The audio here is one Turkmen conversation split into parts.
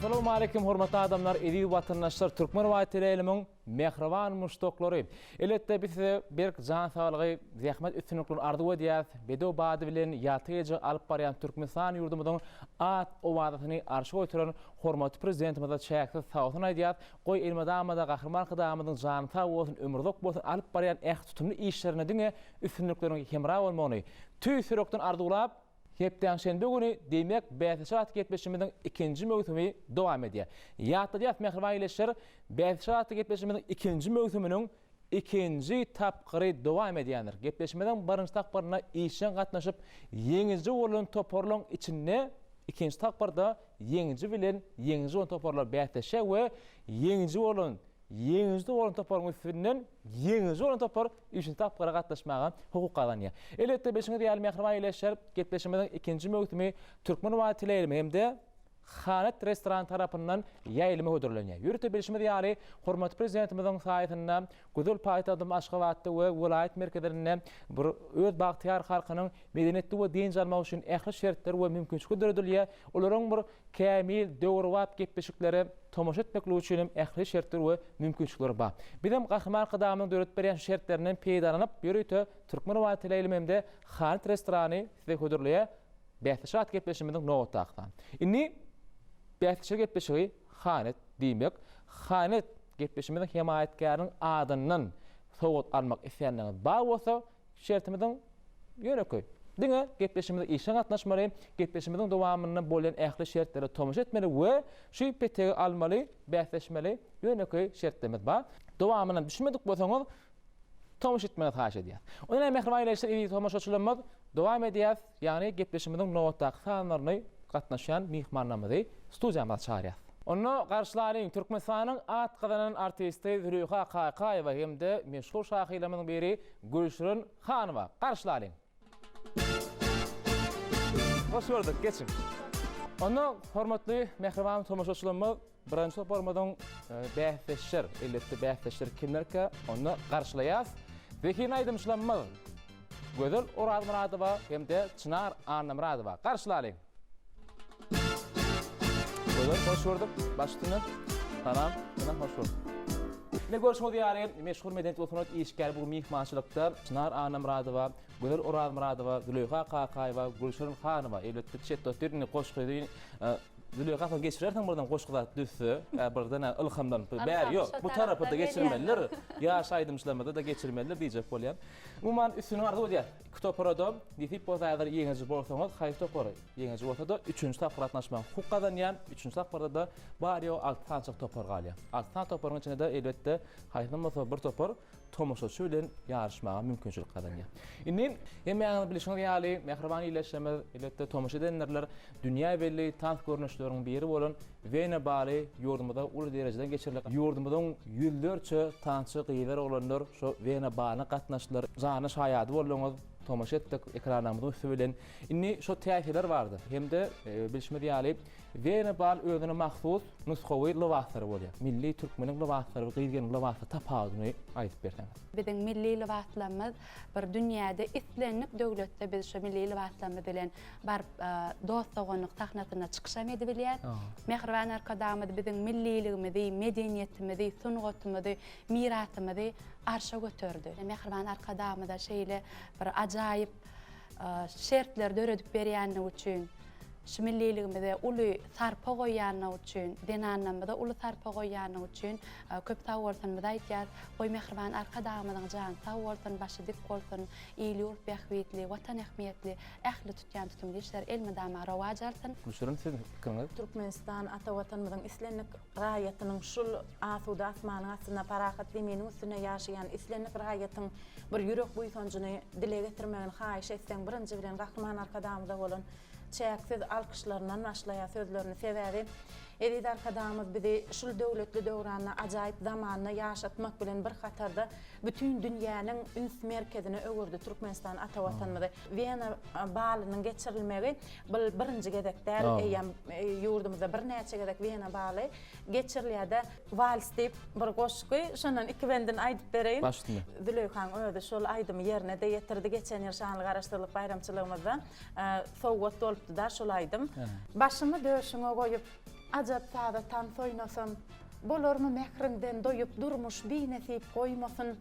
Assalamualeykum hormatly adamlar, eziz watandaşlar, Türkmen Waý teleýaýlymyň mähriban muşdaklary. Elbetde biz size berk jan saglygy, zähmet üstünliklerini arzuw edýäris. Bedew bady bilen ýagty geljege alyp barýan Türkmenistan ýurdumyzyň at-owazasyny arşa göteren hormatly Prezidentimize çäksiz sagbolsun aýdýarys. Goý elmydama-da Gahryman Arkadagymyzyň jany sag bolsun, ömri uzak bolsun, alyp barýan ähli tutumly işlerinde diňe üstünlikleriň hemra bolmagyny tüýs ýürekden arzuwlap, hepdäň şenbe güni diýmek bäsleşik atly gepleşigimiziň ikinji möwsümi dowam edýär. Ýatladýas mähriban ildeşler, bäsleşik atly gepleşigimiziň ikinji möwsüminiň ikinji tapgyry dowam edýändir. Gepleşigimiziň birinji tapgyryna işjeň gatnaşyp, ýeňiji bolan toparlaryň içinde ikinji tapgyrda ýeňiji bilen ýeňiji bolan toparlar bäsleşýär we ýeňiji bolan ýeňiji bolan toparyň üstünden ýeňiji bolan topar üçünji tapgyra gatnaşmaga hukuk gazanýar. Elbetde, bilşiňiz ýaly, mähriban ildeşler, gepleşigimiziň ikinji möwsümi Türkmen wada teleýaýlymy hem-de Hanet restorany tarapyndan ýaýlyma hödürlenýär. Ýörite bilşimiz ýaly, hormatly Prezidentimiziň saýasynda gözel paýtagtymyz Aşgabatda we welaýat merkezlerinde bir öz bagtyýar halkynyň medeniýetli we dynç almagy üçin ähli şertler we mümkinçilikler döredilýär. Olaryň bir kämil, döwrebap gepleşiklere tomaşa etmekligi üçin hem ähli şertler we mümkinçilikler bar. Bizem Gahryman Arkadagymyzyň döredip berýän şu şertlerinden peýdalanyp, ýörite Türkmen wada teleýaýlymy hem-de Hanet restorany size hödürleýär. Bäsleşik atly gepleşigimiziň nobatdaky sany. Indi bäsleşik gepleşigi Hanet diýmek, Hanet gepleşigimiziň hemaýatkäriniň adyndan sowgat almak isleýänleriňiz bar bolsa, şertimiziň ýönekeý. Diňe gepleşigimize işjeň gatnaşmaly, gepleşigimiziň dowamynda bolýan ähli şertlere tomaşa etmeli we şu petegi almaly, bäsleşmeli ýönekeý şertlerimiz bar. Dowamyna düşünmedik bolsaňyz, tomaşa etmegiňizi haýyş edýäris. Onda näme mähriban ildeşler, eziz tomaşaçylarymyz, dowam edýäris, ýagny gepleşigimiziň nobatdaky sanlaryny gatnaşýan myhmanlarymyzy studiýamyza çagyrýarys. Onda garşylalyň, Türkmenistanyň at gazanan artisti Züleýha Kakaýewa hem-de meşhur şahyrlarymyzyň biri Gülşirin Hanowa. Garşylalyň! Hoş gördük, geçiň. Onda hormatly mähriban tomaşaçylarymyz, Birinji toparymyzyň bäsdeşler, elbetde bäsdeşler kimlerkä, onda garşylaýas. Zehin aýdymçylarymyz Gözel Orazmyradowa hem-de Çynar Annamyradowa. Garşylalyň. Gözel, hoş gördük. Baş üstüne. Salam, Çynar, hoş gördük. Ine görşüňiz ýaly, meşhur medeniýet we sungat işgäri bu myhmançylykda Çynar Annamyradowa, Gözel Orazmyradowa, Züleýha Kakaýewa, Gülşirin Hanowa, elbetde çetde otyr indi goşgyny Züleýha soň geçirersiň birden goşgy zat düzse, birden ylhamlanyp, bäri ýok, bu tarapa-da geçirmelidir, ýaş aýdymçylarymyza-da geçirmelidir diýjek bolýan. Umuman, üstünlik arzuw edýäs. Iki topara-da, nesip bolsa häzir ýeňiji bolsaňyz, haýsy topar ýeňiji bolsa-da, üçünji tapgyra gatnaşmaga hukuk gazanýan, üçünji tapgyrda-da bary-ýogy alty sanyjak topar galýar. Alty sany toparyň içinde-de elbetde haýsam bolsa bir topar tomaşaçy bilen ýaryşmaga mümkinçilik gazanýar. Indi hemmäňiziň bilşiňiz ýaly, mähriban ildeşlerimiz, elbetde tomaşa edendirler, dünýä belli tans görnüşleriniň biri bolan Wena baly ýurdumyzda uly derejeden geçirildi. Ýurdumyzyň ýüzlerçe tansçy gyzlar, oglanlar şo Wena balyna gatnaşdylar. Janly şaýady bolduňyz, tomaşa etdik ekranlarymyzyň üsti bilen. Indi şo täsirler bardy hem-de bilşimiz ýaly, Wena bal özüne mahsus nusgawy lybaslary bolýar. Milli türkmeniň lybaslary we gyz-gelniň lybaslary tapawudyny aýdyp berseňiz. Biziň milli lybaslarymyz bir dünýäde islendik döwletde biz şu milli lybaslarymyz bilen baryp dost-doganlyk sahnasynda çykyşam edibilýäs. Mähriban Arkadagymyz biziň milliligimizi, medeniýetimizi, sungatymyzy, mirasymyzy arşa göterdi. Mähriban Arkadagymyza şeýle bir ajaýyp şertleri döredip berýänligi üçin, şu milliligimize uly sarpa goýýanlygy üçin, zenanlarymyza uly sarpa goýýanlygy üçin köp sagbolsunymyzy aýdýarys. Goý, mähriban Arkadagymyzyň jany sag bolsun, başy dik bolsun, il-ýurt bähbitli, Watan ähmiýetli ähli tutýan tutumly işleri elmydama rowaç alsyn. Gülşirin siziň pikiriňiz? Türkmenistan ata Watanymyzyň islendik raýatynyň şul asuda asmanyň astynda, parahat zeminiň üstünde ýaşaýan islendik raýatyň bir ýürek buýsanjyny dile getirmegini haýyş etseň, birinji bilen Gahryman Arkadagymyza bolan çäksiz alkyşlaryndan başlaýar sözlerini. Sebäbi eziz Arkadagymyz bizi şul döwletli döwranda, ajaýyp zamanda ýaşatmak bilen bir hatarda bütin dünýäniň üns merkezine öwürdi Türkmenistan ata Watanymyzy. Wena balynyň geçirilmegi bu birinji gezek däl, eýýäm ýurdumyzda birnäçe gezek Wena baly geçirilýär-de. Wals diýip bir goşgy, şondan iki bendini aýdyp bereýin. Baş üstüne. Züleýhaň özi şol aýdymy ýerine-de ýetirdi. Geçen ýyl şanly Garaşsyzlyk baýramçylygymyzda sowgat bolupdy-da şol aýdym. Başymy döşüňe goýup. Ajap saza tans oýnasam. Bolarmy mähriňden doýup durmuş binesip goýmasyn.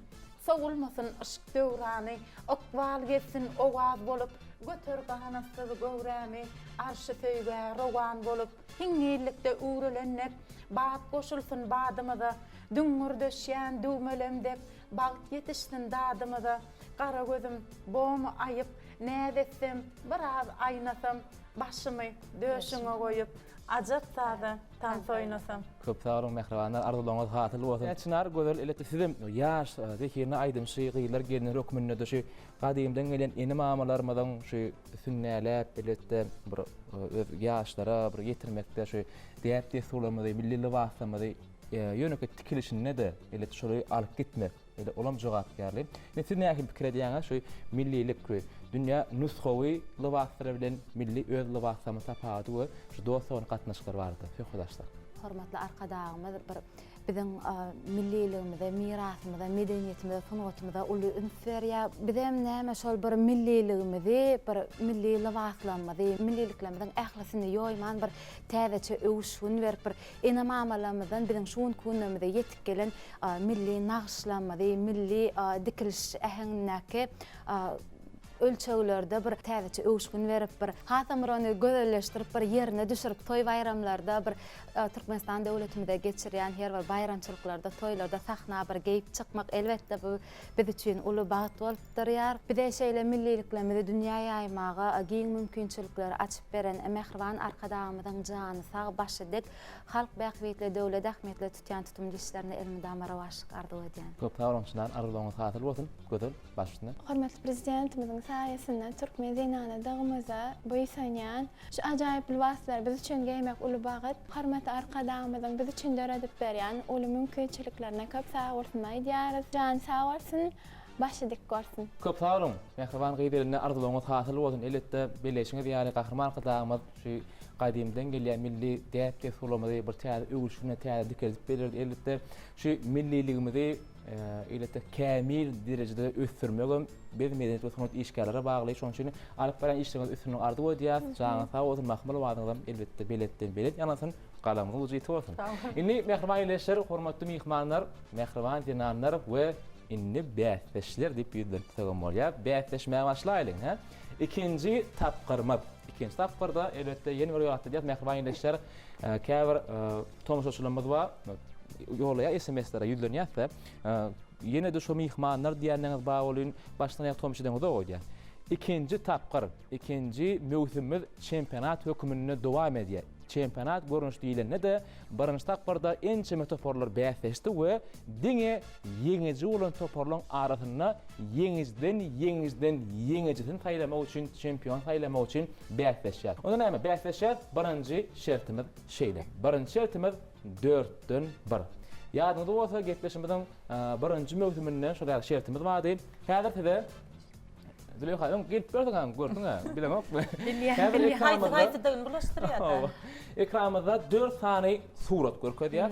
Sowulmasyn yşk döwrany, ykbal gezsin owaz bolup, Göter ganatsyz göwrämi, arşy söýgä rowan bolup. Hiňňillikde üwrelen dek, bat goşulsyn badymyza, Düňňürdeşýän düwmelem dek, bagt ýetişsin dadymyza. Gara gözüm, bomy aýyp, näz etsem, biraz aýnasam, Başymy döşüňe goýup, ajap saza tans oýnasam. Köp sag boluň mähribanlar arzuwlaryňyz hasyl bolsun. Çynar Gözel elbetde sizem ýaş zehinli aýdymçy gyzlar gelinler hökmünde-de şu gadymdan gelen ene-mamalarymyzyň şu sünnäläp elbetde bir öz ýaşlara bir ýetirmekde şu däp-dessurlarymyzy milli lybaslarymyzy ýönekeý tikilişinde-de elbetde şolary alyp gitmek Ýa-da olam jogapkärli. Indi siz nähili pikir edýäňiz şu millilik we dünýä nusgawy lybaslary bilen milli öz lybaslarymyz tapawudy we şu dost-doganlyk gatnaşyklary barada söhbet açsak? Hormatly Arkadagymyz bir biziň milliligimize, mirasymyza, medeniýetimize, sungatymyza uly üns berýär. Bizem näme şol bir milliligimizi, bir milli lybaslarymyzy, milliliklerimiziň ählisini ýoýman bir täzeçe öwüşgin berip bir ene-mamalarymyzdan biziň şu günki günlerimize ýetip gelen milli nagyşlarymyzy, milli dikiliş äheňindäki ölçeglerde bir täzeçe öwüşgin berip, bir hasam bir ony gözelleşdirip, bir ýerine düşürip, toý-baýramlarda bir Türkmenistan döwletimize geçirýän her bir baýramçylyklarda, toýlarda sahna bir geýip çykmak, elbetde, bu biz üçin uly bagt bolup durýar. Bize şeýle milliliklerimizi dünýä ýaýmaga giň mümkinçilikleri açyp beren mähriban Arkadagymyzyň jany sag, başy dik, halk bähbitli, döwlet ähmiýetli tutýan tutumly işlerine elmydama rowaçlyk arzuw edýän. Köp sag boluň Çynar arzuwlaryňyz hasyl bolsun Gözel baş üstüne. Hormatly Prezidentimiziň saýasynda türkmen zenanydygymyza buýsanýan. Şu ajaýyp lybaslary biz üçin geýmek uly bagt. Hormatly Arkadagymyzyň biz üçin döredip berýän uly mümkinçiliklerine köp sagbolsun aýdýarys. Jany sag bolsun, başy dik bolsun. Köp sag boluň mähriban gyz gelinler arzuwlaryňyz hasyl bolsun elbetde belleýşiňiz ýaly Gahryman Arkadagymyz Şu gadymdan gelýän milli däp-dessurlarymyzy bir täze öwüşgin bilen täze dikeldip bererdi. Elbetde, şu milliligimizi elbetde kämil derejede ösdürmegem biz medeniýet we sungat işgärlere bagly. Şonuň üçin alyp barýan işleriňizde üstünlik arzuw edýäris. Janyňyz sag bolsun, mahmal owazyňyzam elbetde belentden belent ýaňlansyn, galamyňyz ujy ýiti bolsun. Indi mähriban ildeşler, hormatly myhmanlar, mähriban zenanlar we indi bäsdeşler diýip ýüzlenip gitsegem bolýar. Bäsleşmäge başlaýlyň, hä? Ikinji tapgyrymyz. Ikinji tapgyrda elbetde ýene bir ýatladýas mähriban ildeşler, käbir tomaşaçylarymyz bar, ýollaýar SMS-lere ýüzlenýäs-de, ýene-de şo myhmanlar diýýänleriňiz bar welin, başdan aýak tomaşa edeňizok öýdýän. Ikinji tapgyr, ikinji möwsümimiz çempionat höküminde dowam edýär. Çempionat görnüşi diýlende-de, birinji tapgyrda ençeme toparlar bäsleşdi we diňe ýeňiji bolan toparlaryň arasynda ýeňijiden ýeňijiden ýeňijisini saýlamak üçin, çempion saýlamak üçin bäsleşýär. Onda näme, bäsleşýäs, birinji şertimiz şeýle. Birinji şertimiz dörtden bir. Ýadyňyzda bolsa, gepleşigimiziň birinji möwsüminde şol ýaly şertimiz bardy. Häzir size Züleýha, öň gelip gördüň-ä, gördüň-ä, bileňokmy? Bilýän, Häzir bilýän. Haýsy ekranymyzda haýsydygyny bulaşdyrýar-da. Ekranymyzda dört sany surat görkezýär.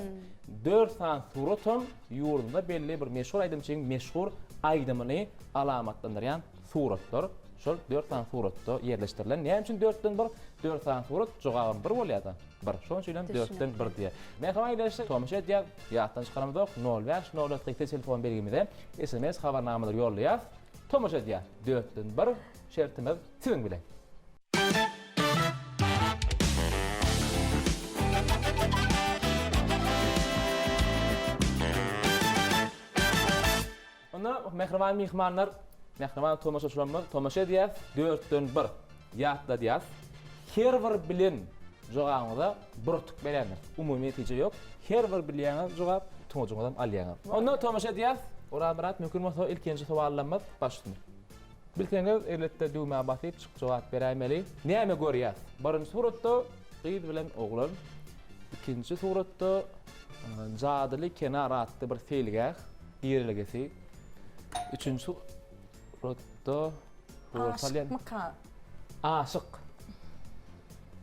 Dört sany suratam ýurdumyzda belli bir meşhur aýdymçyň meşhur aýdymyny alamatlandyrýan suratlar. Şol dört sany suratda ýerleşdirilen. Näme üçin dörtden bir? Dört sany surat, jogabam bir bolýar-da. Bir. Şonuň üçin hem dörtden bir diýýär. Mähriban ildeşler, tomaşa edýär. Ýatdan çykaramyzok. Nol bäş, nol dört gysga telefon belgimize sms habarnamalary ýollaýas. Tomaşa edýär. Dörtden bir şertimiz siziň bilen. Onda mähriban myhmanlar, mähriban tomaşaçylarymyz tomaşa edýäs. Dörtden bir ýatladýas. Her bir bilen jogabyňyza bir utuk berýändir. Umumy netije ýok. Her bir bilýäňiz jogap, utuňyjyňyzam alýaňyz. Onda tomaşa edýäs. Orazmyrat mümkin bolsa ilkinji sowallarymyz baş üstüne. Bilseňiz elbetde düwmä basyp çyk jogap beräýmeli. Näme görýäs? Birinji suratda gyz bilen oglan. Ikinji suratda Jadyly kenar atly bir seýilgäh girelgesi. Üçünji suratda Aşykmyka? Aşyk.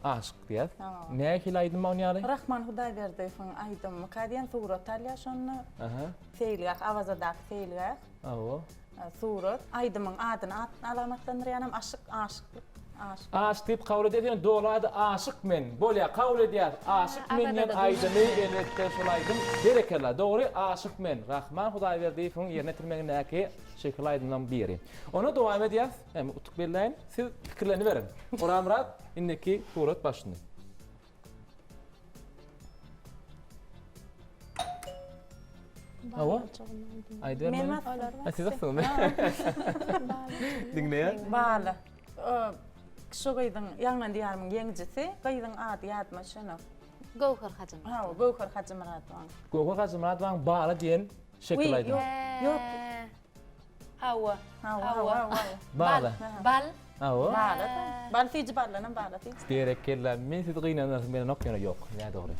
Aşyk diýýäs. Nähili aýdym ony ýaly? Rahman Hudaýberdiýewiň aýdymymyka diýen surat alýar şonda. Aha. Seýilgäh, Awazadaky seýilgäh. Hawa. Surat. Aýdymyň adyny alamatlandyrýanam aşyk, aşyklyk. Aşyk. Aşyk diýip kabul edýäs, ýöne doly ady Aşyk men. Bolýar, kabul edýäs. Aşyk men diýen aýdymy elbetde şol aýdym. Berekella. Dogry, Aşyk men. Rahman Hudaýberdiýewiň ýerine ýetirmegindäki şekilli aýdymlaryň biri. Onda dowam edýäs. Hem utuk belläýin. Siz pikirleniberiň. Orazmyrat, indiki surat başyny. Hawa. Aýdyber Men maňa. basdym. Ha, siz basdyňyzmy? Diňleýän. Bala. Şu gyzyň Ýaňlan diýarymyň ýeňijisi, gyzyň ady ýadyma düşenok. Göwher Hajymyradowa. Hawa, Göwher Hajymyradowaň. Göwher Hajymyradowaň Bala diýen şekil aýdymy. Ýok, ýok. Hawa. Hawa, hawa, hawa. Bala. Bal. Hawa. Bala. Bal süýji baldanam bala süýji. Berekella. Men sizi gynanasym gelenok ýöne ýok. Nädogry.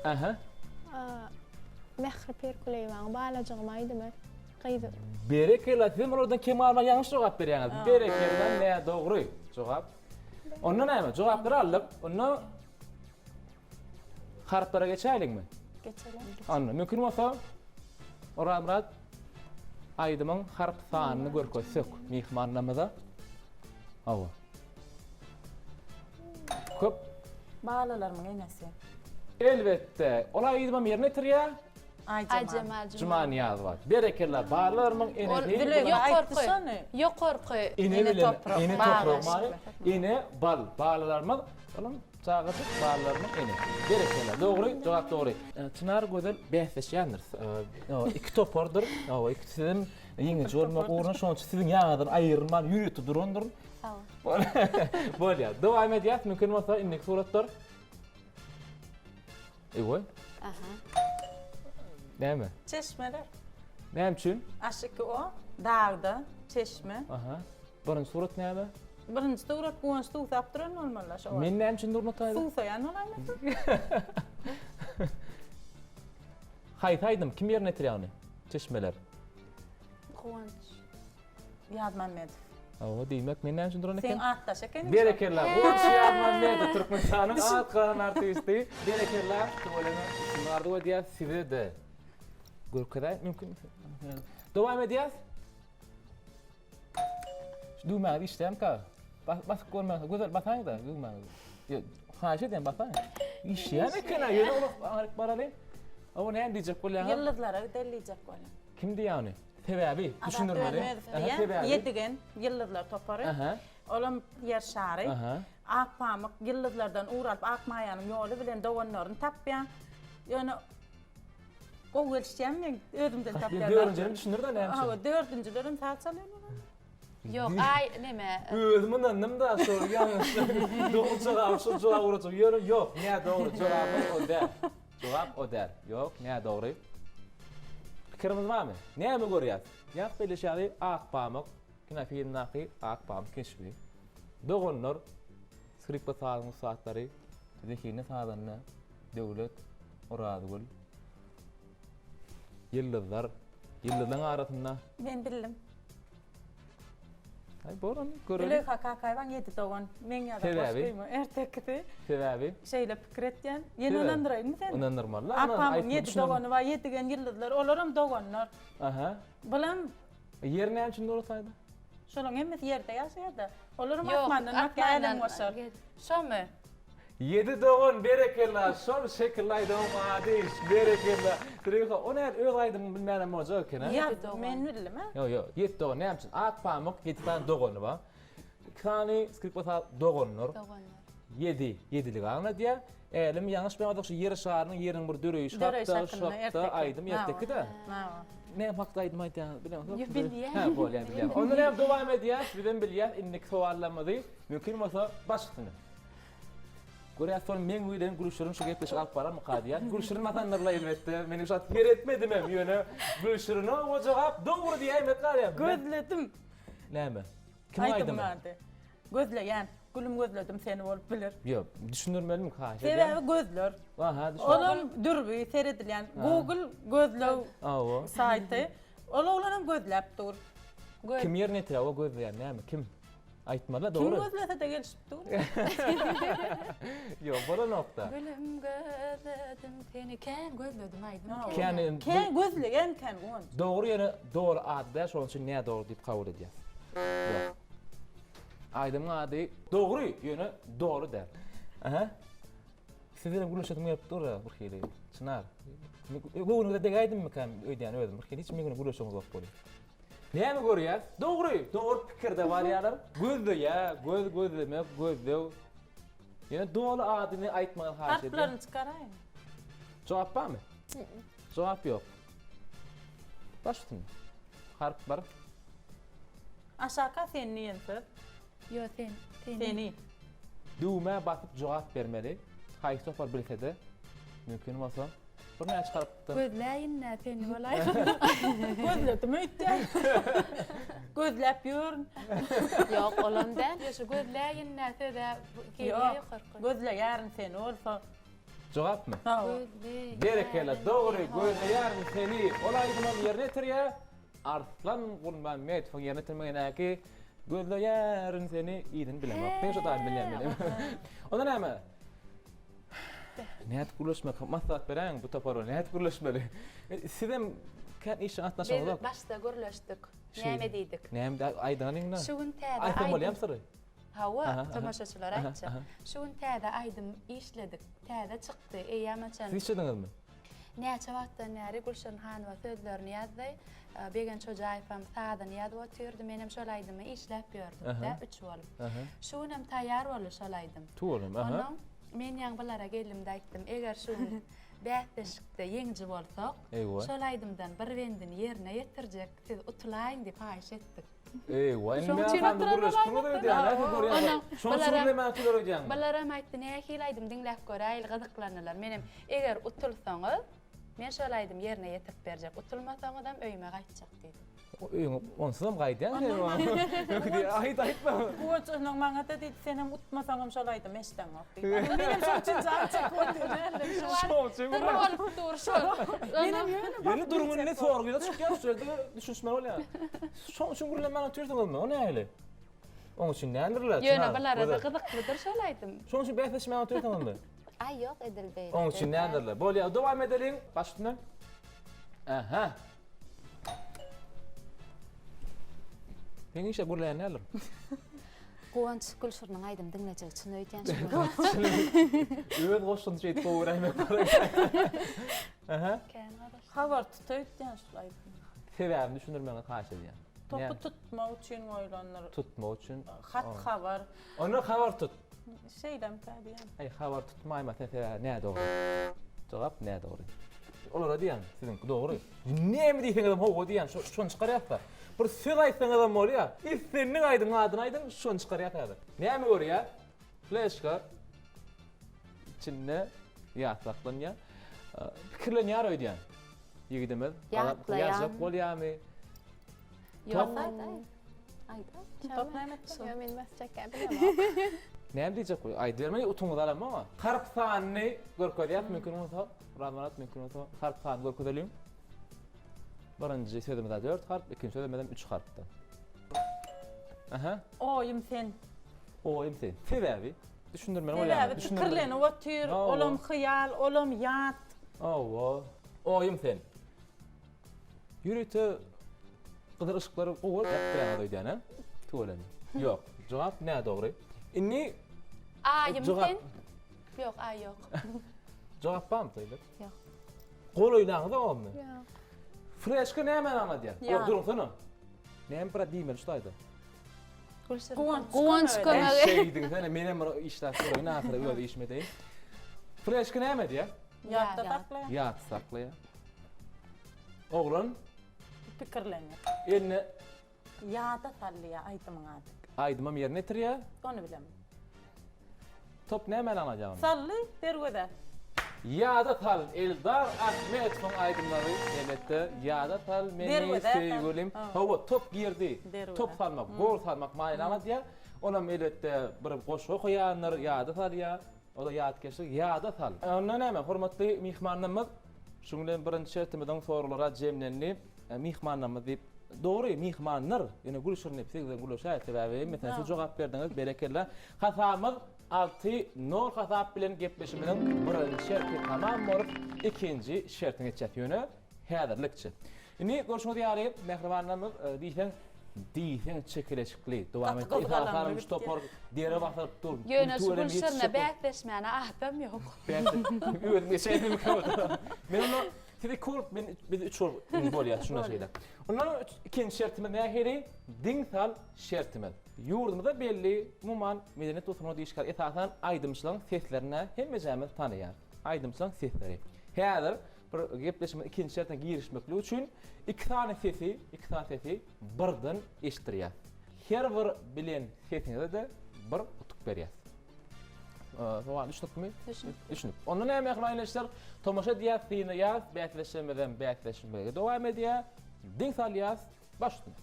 Aha. Mähri Pirkulyýewanyň Balajygym aýdymy. Gyz. Berekella. Siz bulardan kem galman ýalňyş jogap berýäňiz. Berekella nädogry jogap. Onda näme? Jogaplary aldyk. Onda Harplara geçäýliňmi? Geçelim. Onda mümkin bolsa Orazmyrat aýdymyň harp sanyny görkezsek myhmanlarymyza. Hawa. Köp. Balalarymyň enesi. Elbetde, ol aýdymam ýerine ýetirýär. Aýjemal. Jumaniýazowa. Berekella, balalarymyň enesi. Ýokarky, ýokarky. Ene bilen, ene toprak many, ene bal, balalarymyz, olam Çagajyk balalarymyň enesi. Berekella. Dogry, jogap dogry. Çynar Gözel bäsleşýändiris. Iki topardyr. Hawa, ikisem ýeňiji bolmak ugrunda, şonuň üçin siziň ýanyňyzdan aýrylman ýörite durandyryn. Sag bol. Bolýar. Dowam edýäs, mümkin bolsa indiki suratlar. Ewe. Aha. Näme? Çeşmeler. Näme üçin? H2O, dagda, çeşme. Aha. Birinji surat näme? Birinji surat Guwanç suwsap duran bolmaly şo wagt. Men näme üçin durun otaýda? Suwsaýan bolaýmasyn? Haýsy aýdym? Kim ýerine ýetirýär ony? Çeşmeler. Guwanç. Ýazmämmedow. Hawa, diýmek men näme üçin duran eken? Seň atdaş ekeniň. Berekella. Guwanç Ýazmämmedow Türkmenistanyň at gazanan artisti. Berekella. Tüweleme. Üstünlik arzuw edýäs size-de. Görkezäý mümkin. Dowam edýäs. Şu düwmäňiz işleýärmika? Basyp görmäňiz. Gözel basaýyň-da düwmäňizi. Ýok, haýyş edýän basaýyň. Işleýän eken-ä, ýöne ol aňryk baraly. Hawa, näme diýjek bolýaňyz? Ýyldyzlara gideli diýjek bolýan. Kim diýýär ony? Sebäbi, düşündirmeli. Azat Öwezow diýýär. Ýedigen ýyldyzlar topary. Olam Ýer şary. Akpamyk ýyldyzlardan ugur alyp Akmaýanyň ýoly bilen doganlaryny tapýar. Ýöne Gowy gelişýän men özümden tapýan. Dördünjilerini düşündir-de näme üçin? Hawa, dördünjilerem saz çalýarlar. Ýok, aý neme. Özüm ynandym-da şol ýalňyş dogry jogap şol jogap urajak. Ýöne ýok, nädogry jogabymyz o däl. Jogap o däl. Ýok, nädogry. Pikirimiz barmy? Näme görýäs? Ýa belleşi ýaly Akpamyk kinofilmdäki Akpamyk keşbi. Doganlar, skripka sazyň ussatlary, zehinli sazanda Döwlet Orazgül. Ýyldyzlar. Ýyldyzlaryň arasynda. Men bildim. Aý bor ony göreli. Züleýha Kakaýewaň Ýedi dogan. Meň ýazan goşgymy, ertekisi. Sebäbi? Şeýle pikir etýän. Ýene ynandyraýynmy seni? Ynandyrmaly. Apamyň ýedi dogany bar, ýedigen ýyldyzlar, olaram doganlar. Aha. Bulam Ýer näme üçin dogry saýdy? Şolaryň hemmesi ýerde ýaşaýar-da. Olaram asmandan bakýar, älemgoşar. Şomy? Ýedi dogan berekella şol şekilli aýdymyň ady berekella Züleýha o nädip öz aýdymyny bilmänem boljak eken a. Ýedi dogan. Men bildim a. Ýok ýok ýedi dogan näme üçin Ak pamyk ýedi sany dogany bar. Iki sany skripka saz doganlar. Doganlar. Ýedi ýediligi aňladýar. Älem ýalňyşmaýan şu ýer şarynyň ýeriň bir döreýşi hakda şu hakda aýdym erteki-de. Näme hakda aýdym aýdýaňyz bileňizok. Ýok bilýän. Hä bolýar bilýän. Onda näme dowam edýäs bizem bilýäs indiki sowallarymyzy mümkin bolsa baş üstüne. Görýäs soň meň bilen Gülşirin şu gepleşigi alyp bararmyka diýýän. Gülşirin basandyr-la elbetde. Men şu wagt seretmedimem ýöne Gülşirine o jogap dogry diýäýmek galýar. Gözledim. Näme? Kim aýdymy? Aýdymyň Gözleýän. Gülüm gözledim seni bolup biler. Ýok, düşündirmelimi haýyş edýän. Sebäbi gözler. Aha, düşündim. Olam dürbi seredilýän Google gözleg saýty. Ol oglanam gözläp dur. Kim ýerine ýetirýär o gözleýän näme kim? Aýtmaly dogry. Kim gözlese-de gelişip dur. Ýok, bolanok-da. Gülüm gözledim seni kän gözledim aýdym kän. Kän kän gözleýän kän Guwanç. Dogry ýöne doly ady däl şonuň üçin nädogry diýip kabul edýäs. Ýok. Aýdymyň ady dogry, ýöne doly däl. Aha. Siz bilen gürleşesim gelip dur bir hili. Çynar. Göwnüňize degäýdimmikäm öýdýän özüm. Bir hili hiç men gürleşeňiz ýok bolýar. Näme görýäs? Dogry, dogry pikirde barýarlar. Gözleýär, göz gözlemek, gözleg. Ýöne doly adyny aýtmagy haýyş edýän. Harplaryny çykaraýyň. Jogap barmy? Jogap ýok. Baş üstüne. Harp bar. Aşaka sen diýen söz. Ýo sen, seni. Seni. Düwmä basyp jogap bermeli. Haýsy topar bilse-de, mümkin bolsa, birnäçe harpdan. Gözläýin-dä seni bolaýsa. Gözledim öýtýän. Gözläp ýörün. Ýok, olam däl. Ýo şu gözläýin-dä söz-ä gelýär ýokarky. Gözleýärin seni bolsa. Jogapmy? Hawa. Berekella, dogry, gözleýärin seni. Ol aýdymam ýerine ýetirýär. Arslan Gulmämmedowyň ýerine ýetirmegindäki Gözleýärin seni yzyny bilemok. Diňe şo taýyny bilýän men. Onda näme? Nädip gürleşmek? Maslahat beräýiň bu topara. Nädip gürleşmeli? Sizem kän işjeň gatnaşaňyzok. Biz başda gürleşdik. Näme diýdik? Näme aýdalyň indi? Şu gün täze aýdym. Aýtsam bolýamy syry? Hawa, tomaşaçylara aýtjak. Şu gün täze aýdym işledik. Täze çykdy. Eýýäm haçan. Siz işlediňizmi? Näçe wagtdan bäri Gülşirin Hanowa sözlerini ýazdy. Begenç Hojaýewem sazyny ýazyp otyrdy. Menem şol aýdymy işläp ýördük-de, üç bolup. Şu günem taýýar boldy şol aýdym. Tüweleme, aha. Onnoň men ýaňy bulara geldim-de aýtdym, eger şu gün bäsleşikde ýeňiji bolsak, şol aýdymdan bir bendini ýerine ýetirjek, siz utulaýyň diýip haýyş etdik. Eýwa, indi men sende gürleşdiňiz öýdýän, näme görýän? Şonuň üçin gürlemän oturlar öýdýäňmi? Bularam aýtdy, nähili aýdym diňläp göräýeli, gyzyklandylar. Menem, eger utulsaňyz, men şol aýdymy ýerine ýetirip berjek, utulmasaňyzam öýüme gaýtjak diýdim. Öýüňe onsuzam gaýdýaň sen. Aýt, aýtma. Guwanç onnoň maňa-da diýdi, senem utmasaňam şol aýdymy eşdeňok diýdi. Menem şoň üçin jan çekip otyryn. Şoň üçin Syr bolup dur şol. Menem ýöne Ýöne duruň indi sorgyda çykýar şu ýerde düşünişmeli bolýar. Şoň üçin gürlemän otyrsyňyzmy? O nähili? Oň üçin nädirler? Ýöne bulara-da gyzyklydyr şol aýdym. Şoň üçin bäsleşmän otyrsyňyzmy? Aý ýok edil beýle. Oň üçin nädirler? Bolýar, dowam edeliň. Baş üstüne. Aha. Meň işe gürleýän däldir. Guwanç Gülşiriniň aýdym diňlejegi çyn öýdýän şu Öz goşguny şeýdip gowy göräýmek bar. Aha. Habar tut öýtýän şul aýdym. Sebäbini düşündirmegiňizi haýyş edýän. Topy tutmak üçin goýlandyr. Tutmak üçin. Hat habar. Onda habar tut. Şeýlemkä diýýän. Aý habar tutmaýma sen sebäbi nädogry. Jogap nädogry. Olara diýýän siziňki dogry. Näme diýseňizem hawa diýýän şony çykarýas-da. Bir söz aýtsaňyzam bolýar. Islendik aýdymyň adyny aýdyň şony çykarýas häzir. Näme görýär? Fleşka içinde ýat saklanýar. Pikirlenýär öýdýän. Ýigidimiz. Ýatlaýan. Ýazjak bolýarmy? Ýok aýt aýt. Aýt aýt. Top näme etdi? Ýok men basjak ýa bilemok. Näme diýjek bolýar? Aýdybermeli utuňyzy alamok. Harp sanyny görkezýäs mümkin bolsa. Razmyrat mümkin bolsa harp sanyny görkezeliň. Birinji sözümiz 4 harp, ikinji sözümizem 3 harpdan. Aha. Oýum sen. Oýum sen. Sebäbi düşündirmeli bolýar. Sebäbi pikirlenip otyr, olam hyýal, olam ýat. Hawa. Oýum sen. Ýörite gyzyl yşyklary gowy görüp ýapdyraňyz öýdýän, hä? Tüweleme. Ýok, jogap nädogry. Indi Aýym sen. Ýok, aý ýok. Jogap barmy Taýlar? Ýok. Golaýlaňyz ogmy? Ýok. Fleşka nämäni aňladýar? Ýok, duruňsana. Näme bir diýmeli şu taýda? Guwanç Guwanç kömegi. Şeýdiňsene, menem bir işläp göreýin ahyry öz işime edeýin. Fleşka näme edýär? Ýatda saklaýar. Ýat saklaýar. Oglan pikirlenýär. Eline Ýada salýar aýdymyň ady. Aýdymam ýerine ýetirýär. Ony bilemok. Top nämäni aňladýar onda? Sally derwezä. Ýada sal Eldar Ahmetowyň aýdymlary elbetde Ýada sal meni söýgülim. Hawa top girdi. Top salmak, gol salmak manyny aňladýar. Olam elbetde bir goşgy okaýandyr, ýada salýar. O-da ýatkeşlik, ýada sal. Onda näme, hormatly myhmanlarymyz, şunuň bilen birinji şertimiziň soraglary jemlendi. Myhmanlarymyz diýip, dogry, myhmanlar, ýöne Gülşirin diýip siz bilen gürleşäýdik, sebäbi hemmesine siz jogap berdiňiz, berekella. Hasabymyz alty, nol hasap bilen gepleşigimiziň birinji şerti tamam bolup, ikinji şertine geçýäs, ýöne häzirlikçe. Indi görşüňiz ýaly, mähribanlarymyz, diýseň. Diýseň çekeleşikli dowam Gaty etdi. gyzgalaňly Esasanam şu gitýär. topar dere basylyp dur. Ýöne şu Tüweleme Gülşirine ýetişjek bolup. bäsleşmäne adam ýok. Bäsleş. Özüm geçäýdim Men onda siz iki bolup, men biz üç bolup indi bolýar şunda şeýle. Ondan üç, ikinji şertimiz nähili? Diň sal şertimiz. Ýurdumyzda belli umuman medeniýet we sungat işgäri esasan aýdymçylaryň seslerini hemmejämiz tanaýarys. Aýdymçylaryň sesleri. Häzir Bir gepleşigimiziň ikinji şertine girişmeklik üçin iki sany sesi, iki sany sesi birden eşitdirýäs. Her bir bilen sesiňize-de bir utuk berýäs. Sowal düşnükmi? Düşnük. Düşnük. Onda näme mähriban ildeşler, tomaşa edýäs, synaýas, bäsleşigimizem bäsleşmegi dowam edýär. Diň salýas, baş üstüne.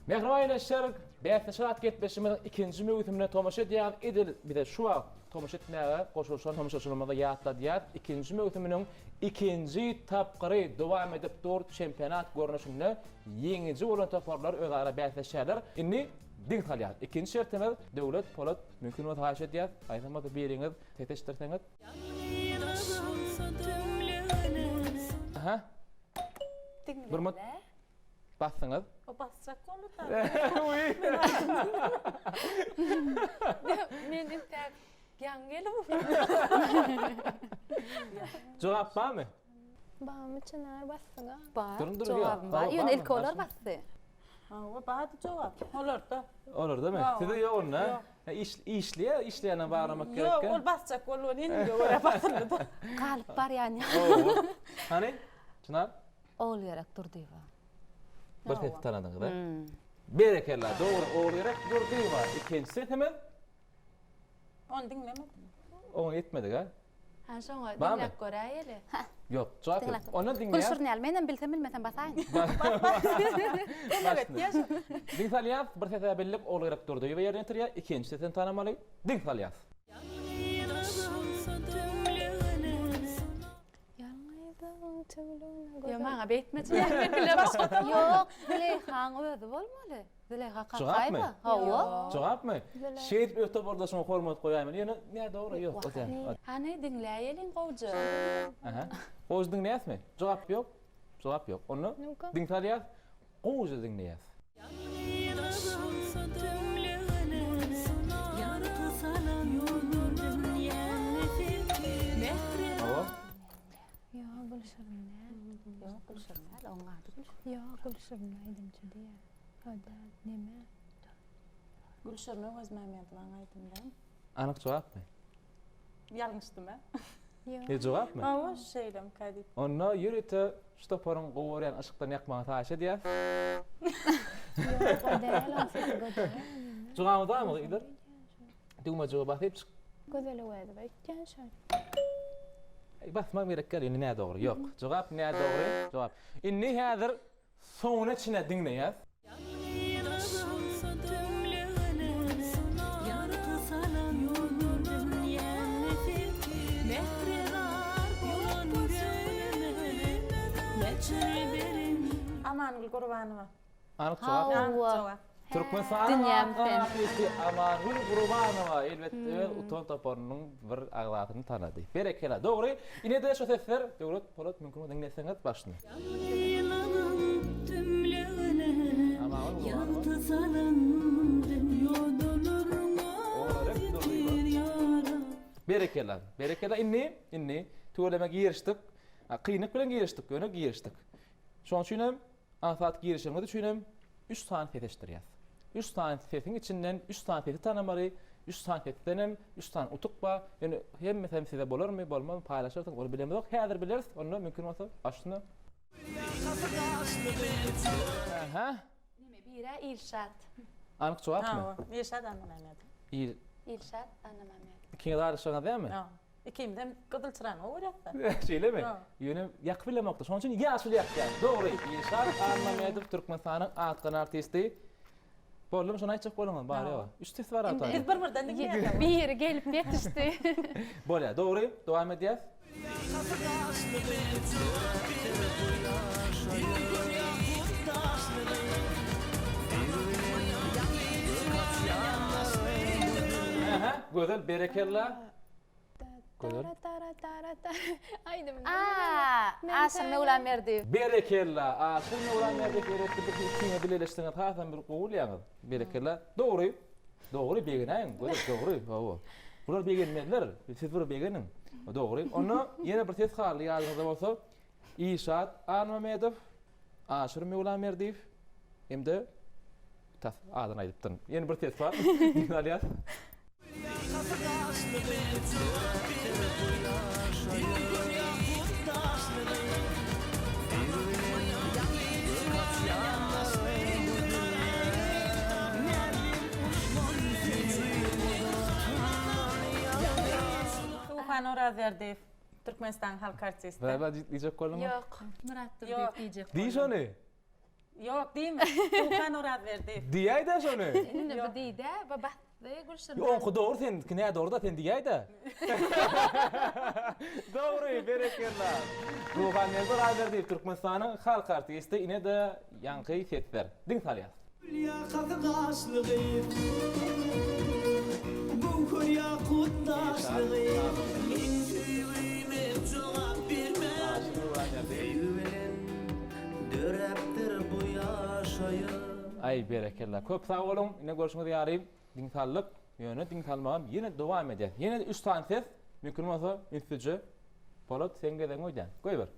Mähriban ildeşler, Bäsleşik at gepleşigimiziň ikinji möwsümine tomaşa edýäňiz. Edil bize şu wagt tomaşa etmäge goşulyşan tomaşaçylarymyza ýatladýarys, ikinji möwsüminiň ikinji tapgyry dowam edip dur, çempionat görnüşinde ýeňiji bolan toparlar özara bäsleşýärler. Indi diň salýarys. Ikinji şertimiz Döwlet, Polat, mümkin bolsa haýyş edýäris, haýsam bolsa biriňiz ses eşitdirseňiz. Aha. Bir mut. Basdyňyz. O basjak boldy da. Men intäk ýaňy gelip Jogap barmy? Barmy Çynar basdyňa? Bar. Durun, durun, Jogabym ýok. bar. Barmy? Ýöne ilki olar basdy. Hawa, bardy jogap. Olarda. Olardamy? Sizde ýok onda? Iş işleýär, işleýäne barlamak gerek. Ýok, ol basjak boldy, ol endige görä basyldy. Galyp barýan ýaly. Hany? Çynar? Ogulgerek Durdyýewa. Bir sesi tanadyňyz, a? Berekella, dogry, Ogulgerek Durdyýewa. Ikinji sesimiz? Ony diňlemedim. Oňa ýetmedik, a? Ha, şoňa diňläp göräýeli. Ýok, jogap ýok. Onda diňleýäs. Gülşirin ýaly, menem bilsem bilmesem basaýyn. Kömek etýär şo. Diň salýas, bir sese bildik, Ogulgerek Durdyýewa ýerine ýetirýär. Ikinji sesini tanamaly. Diň salýas. Ýalňyzlygyň tümlügine Ýok, gözel. maňa beýtme Çynar, men bilemok. Ýok, Züleýhaň özi bolmaly. Züleýha Jogapmy? Kakaýewa. Hawa. Jogapmy? Şeýdip öte bordaşyňa hormat goýaýmaly. Ýöne nädogry, ýok, o däl. Hany, diňläýeliň gowja. Aha. Gowja diňleýäsmi? Jogap ýok. Jogap ýok. Onda diň salýas, gowja diňleýäs. Hawa. Ýok, Gülşirin däl. Ýok, Gülşirin däl, oň ady Gülşirin. Ýok, Gülşirin aýdymçy diýýär. O däl, neme? Gülşirin Öwezmämmedowaň aýdymy däl. Anyk jogapmy? Ýalňyşdym-ä. Ýok. Ne jogapmy? Hawa, şeýlemkä diýip. Onda ýörite şu toparyň gowy görýän yşykdan ýakmagyny haýyş edýäs. Ýok, o däl, oň sesi gözel. Jogabyňyz barmy gyzlar? Düwmejige basyp çyk. Gözel Öwezowa öýtýän şol. Basmam gerek däl, indi nädogry. Ýok. Jogap nädogry. Jogap. Indi häzir Soňuna çenli diňleýäs. Amangül Gurbanowa. Anyk jogap. Anyk jogap. Türkmenistanyň atly artisti Amangül Gurbanowa elbetde öz utan toparynyň bir agzasyny tanady. Berekella. Dogry. Ine-de şu sesler Döwlet Polat mümkin bolsa diňleseňiz başyny. Berekella. Berekella. Indi, indi tüweleme girişdik. Kynlyk bilen girişdik, ýöne girişdik. Şonuň üçin hem Aňsat girişiňiz üçinem üç sany ses eşitdirýäs. Üç sany sesiň içinden üç sany sesi tanamaly, üç sany sesdenem üç sany utuk bar. Ýöne hemmesem size bolarmy, bolmazmy paýlaşarsyňyz, ony bilemizok. Häzir bileris, onda mümkin bolsa baş üstüne. Aha. Neme birä Ilşat. Anyk jogapmy? Hawa, Ilşat Annamämmedow. Il. Ilşat Annamämmedow. Ikiňiz aryşyňyz dälmi? Hawa. Ikimizem gyzyl çyrany gowy görýäs-de. Şeýlemi? Ýöne ýakyp bilemokda. Şonuň üçin ýaşyl ýakýan. Dogry. Ilşat Annamedow Türkmenistanyň atgalan artisti. Boldumy şony aýtjak bolduňyzmy? Bar ýoga. Üç ses bar Indi biz bir-birden diňleýäs. Biri gelip ýetişdi. Bolýar. Dogry. Dowam edýäs. Ähä. Gözel berekella. Gözel. Aýdym. Aa, Aşyr Möwlamberdiýew. Berekella. Aşyr Möwlamberdiýew gerekli bir ikiňiz bileleşseňiz hasam bir gowy bolýaňyz. Berekella. Dogry. Dogry begenäýiň. Gözel dogry. Hawa. Bular begenmezler. Siz bir begeniň. Dogry. Onda ýene bir ses galdy ýadyňyzda bolsa. Işat Anmamedow, Aşyr Möwlamberdiýew hem-de tas adyny aýdypdyryn. Ýene bir ses bar. Diňe alýas. Suhan Orazberdiýew. Türkmenistanyň halk artisti. Bäbä diýjek bolduňmy? Ýok. Myrat Durdyýew diýjek Diý şony. Ýok, diýme. Suhan Orazberdiýew. Diýäý-dä şony. Indi bu diý-dä, bu basdy Gülşirin. Oňky dogry, seniňki nädogry-da, sen diýäý-dä. Dogry, berekella. Suhangeldi Orazberdiýew Türkmenistanyň halk artisti, ine-de ýaňky sesler. Diň salýas. Gül ýakasy gaşly gyz. Göwher ýakut daşly gyz. Meň söýgime jogap bermän. Söýgi bilen döräpdir bu ýaşaýyş. Aý berekella köp sag boluň ine görşüňiz ýaly diň saldyk ýöne diň salmagam ýene dowam edýär ýene üç sany ses mümkin bolsa ünslüje Polat seň gezegiň öýdýän goýber.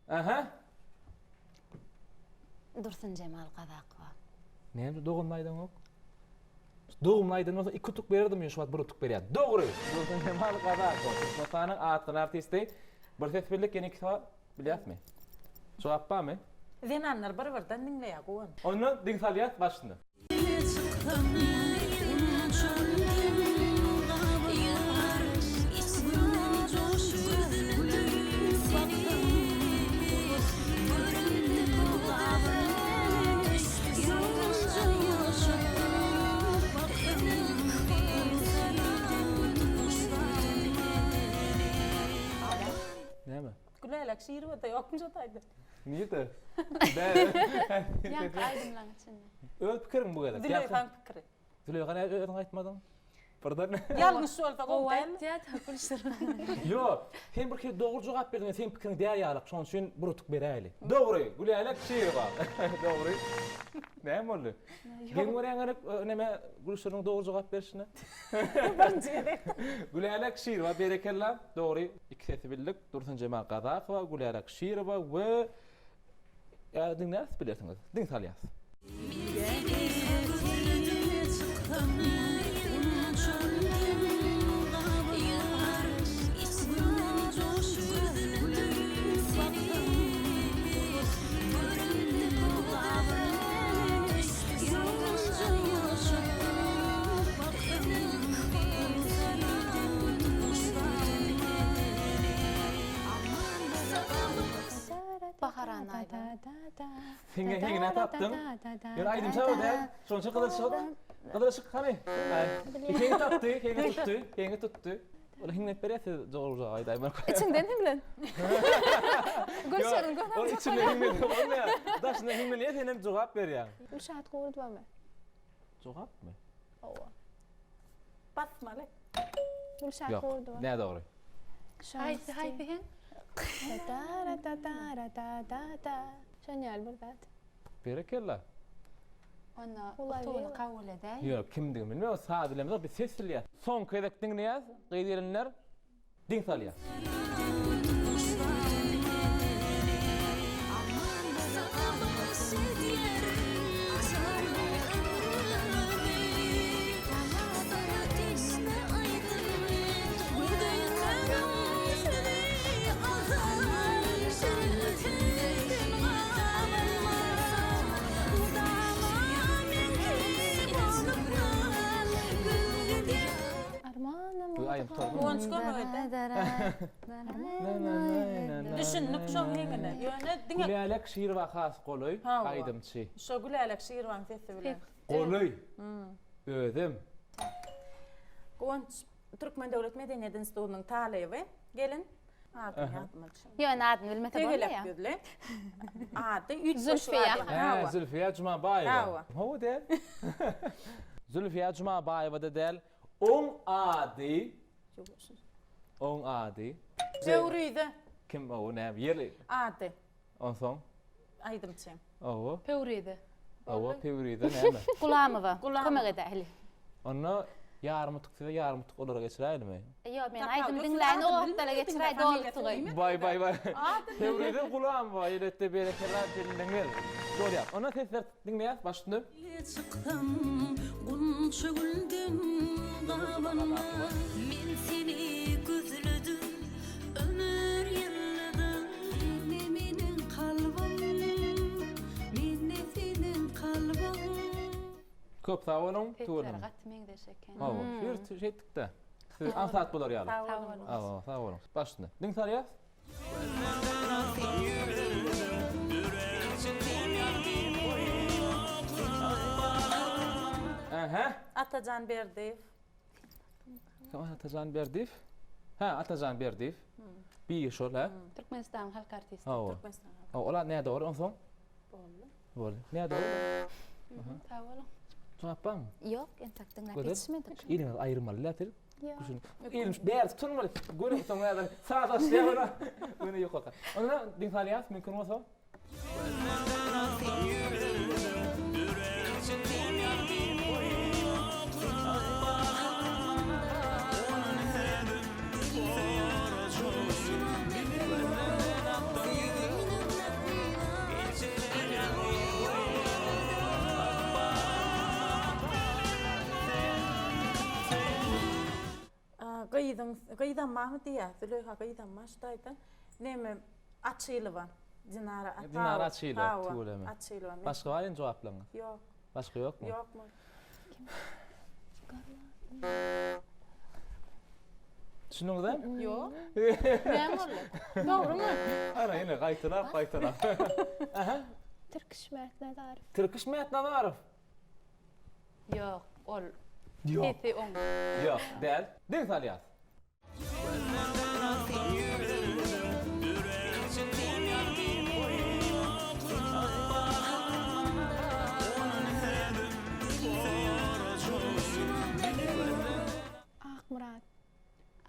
Aha. Dursunjemal Gazakowa. Näme dogumly aýdaňok? Dogumly aýdan bolsa iki utuk bererdim, ýöne şu wagt bir utuk berýän. Dogry. Dursunjemal Gazakowa, Türkmenistanyň atly artisti. Bir ses bildik, ýene iki sowal bilýäsmi? Jogap barmy? Zenanlar bir-birden diňleýär, Guwanç. Onda diň salýas başyny. Näme? Gülälek şir bolsa ýokmy şo taýda? Nirde? Ýaňky aýdymlaň içinde. Öz pikiriň bu gezek. Züleýhaň pikiri. Züleýha näme özüň aýtmadyň? Birden. Ýalňyş bolsa gowy dälmi? Gowy aýtýar Gülşirin. Ýok, sen bir kere dogry jogap berdiň, seň pikiriň däl ýalyk, şonuň üçin bir utuk beräýeli. Dogry, Gülälek Şirowa. Dogry. Näme boldy? Geň görýäň gerek neme Gülşiriniň dogry jogap berişine? Birinji gezek. Gülälek Şirowa berekella. Dogry, iki sesi bildik. Dursunjemal Gazakowa, Gülälek Şirowa we Ýa diňläris bilersiňiz. Diň salýas. Bahar Annaýewa. Heňe heňine tapdyň. Ýöne aýdymça o däl. Şonuň üçin gyzyl çykyk. Gyzyl yşyk hany? Heňi tapdy, heňi tutdy, heňi tutdy. Ol hiňlep berýär siz dogry jogap aýdaýmaň. Içiňden hiňlen. Gülşirin gönem. Ol içinden hiňlese bolmaýar. Daşyndan hiňlenýär sen hem jogap berýäň. Gülşat Gurdowamy? Jogapmy? Hawa. Basmaly. Gülşat Ýok, Gurdowa. nädogry. Haýsy haýsy heň? Da da da da da da da. Şon ýaly bir zat. Berekella. Onda utugyny kabul edäý. Ýok, kimdigini bilmeýän, saz bilemzok, biz ses bilýäs. Soňky gezek diňleýäs, gyz-gelinler. Diň salýar. Armanam Bu aýdym tutardymy? Guwanç kömek eder. Düşündik şoň heňine. Ýöne diňe Gülälek Şirwa has golaý Hawa. aýdymçy. Şo Gülälek Şirwaň sesi bilen. Golaý. Özem. Guwanç Türkmen döwlet medeniýet institutynyň talyby. Gelin. Adyny ýadyma düşen. Ýöne adyny bilmese Tegelek bolmaýar. ýüzli. Ady üýtgeşik Zülfiýa. ady. Hä, Hawa. Zülfiýa Jumabaýewa. Hawa. Hawa däl. Zülfiýa Jumabaýewa-da däl. Oň ady Oň ady. Pöwrize. Kim o näme ýerli? Ady. Onsoň? Aýdymçy. Owo. Pöwrize. Owo, Pöwrize näme? Gulamowa. Kömek edäýeli. Onda ýarym utuk size, ýarym utuk olara geçiräýelimi? Ýok, men aýdym diňläýin, o wagtlara geçiräý doly utugy. Baý, baý, baý. Pöwrize Gulamowa, elbetde berekella bildiňiz. Bolýar. Onda sesler Diňleýäs baş üstüne. Çyksam gunça gülden gabanma. Men seni gözledim ömür ýylladym. Sende meniň kalbym, mende seniň kalbyň. Köp sag boluň Sesleri tüweleme. gaty meňzeş eken. Hawa, şu ýer şeýtdikde. Siz aňsat bolar ýaly. Sag boluň. Hawa, sag boluň. Baş üstüne. Diň salýas. Aha. Atajan Berdiýew. Kim Atajan Berdiýew? Hä, Atajan Berdiýew. Bir şol, hä? Türkmenistanyň halk artisti. Hawa. Türkmenistan. Hawa, ola nädogry onsoň? Boldy. Boldy. Nädogry? Sag boluň. Jogap barmy? Ýok, entek diňläp Gözel. ýetişmedik. Eliňizi aýyrmaly däl siz. Ýok. Elim bäri tutunmaly. Göni soň häzir saz açýar ora. Göni ýokarka. Onda diň salýas mümkin bolsa. Gyzyň, gyzamamy diýýär, Züleýha gyzamma şu taýda. Neme, Açylowa, Dinara Atawa. Dinara Açylowa, tüweleme. Açylowa. Başga bar indi jogaplaryňyz? Ýok. Başga ýokmy? Ýokmy? Düşündiňizä? Ýok. Näme boldy? Dogrumy? Ana ine gaýtalap gaýtalap. Aha. Tirkiş Mätnazarow. Tirkiş Mätnazarow. Ýok, ol Ýok. sesi oň. Ýok, däl. Diň salýas. Akmyrat.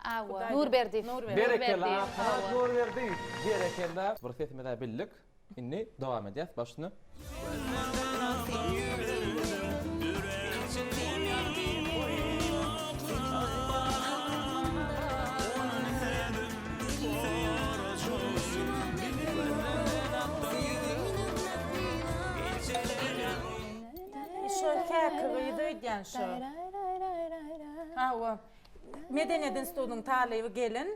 Awa. Nurberdiýew. Berekella, Akmyrat Nurberdiýew. Berekella. Bir sesimiz-ä bildik. Indi dowam edýäs baş üstüne. Şo käki gyz öýdýän şo. Hawa. Medeniýet institutynyň talyby gelin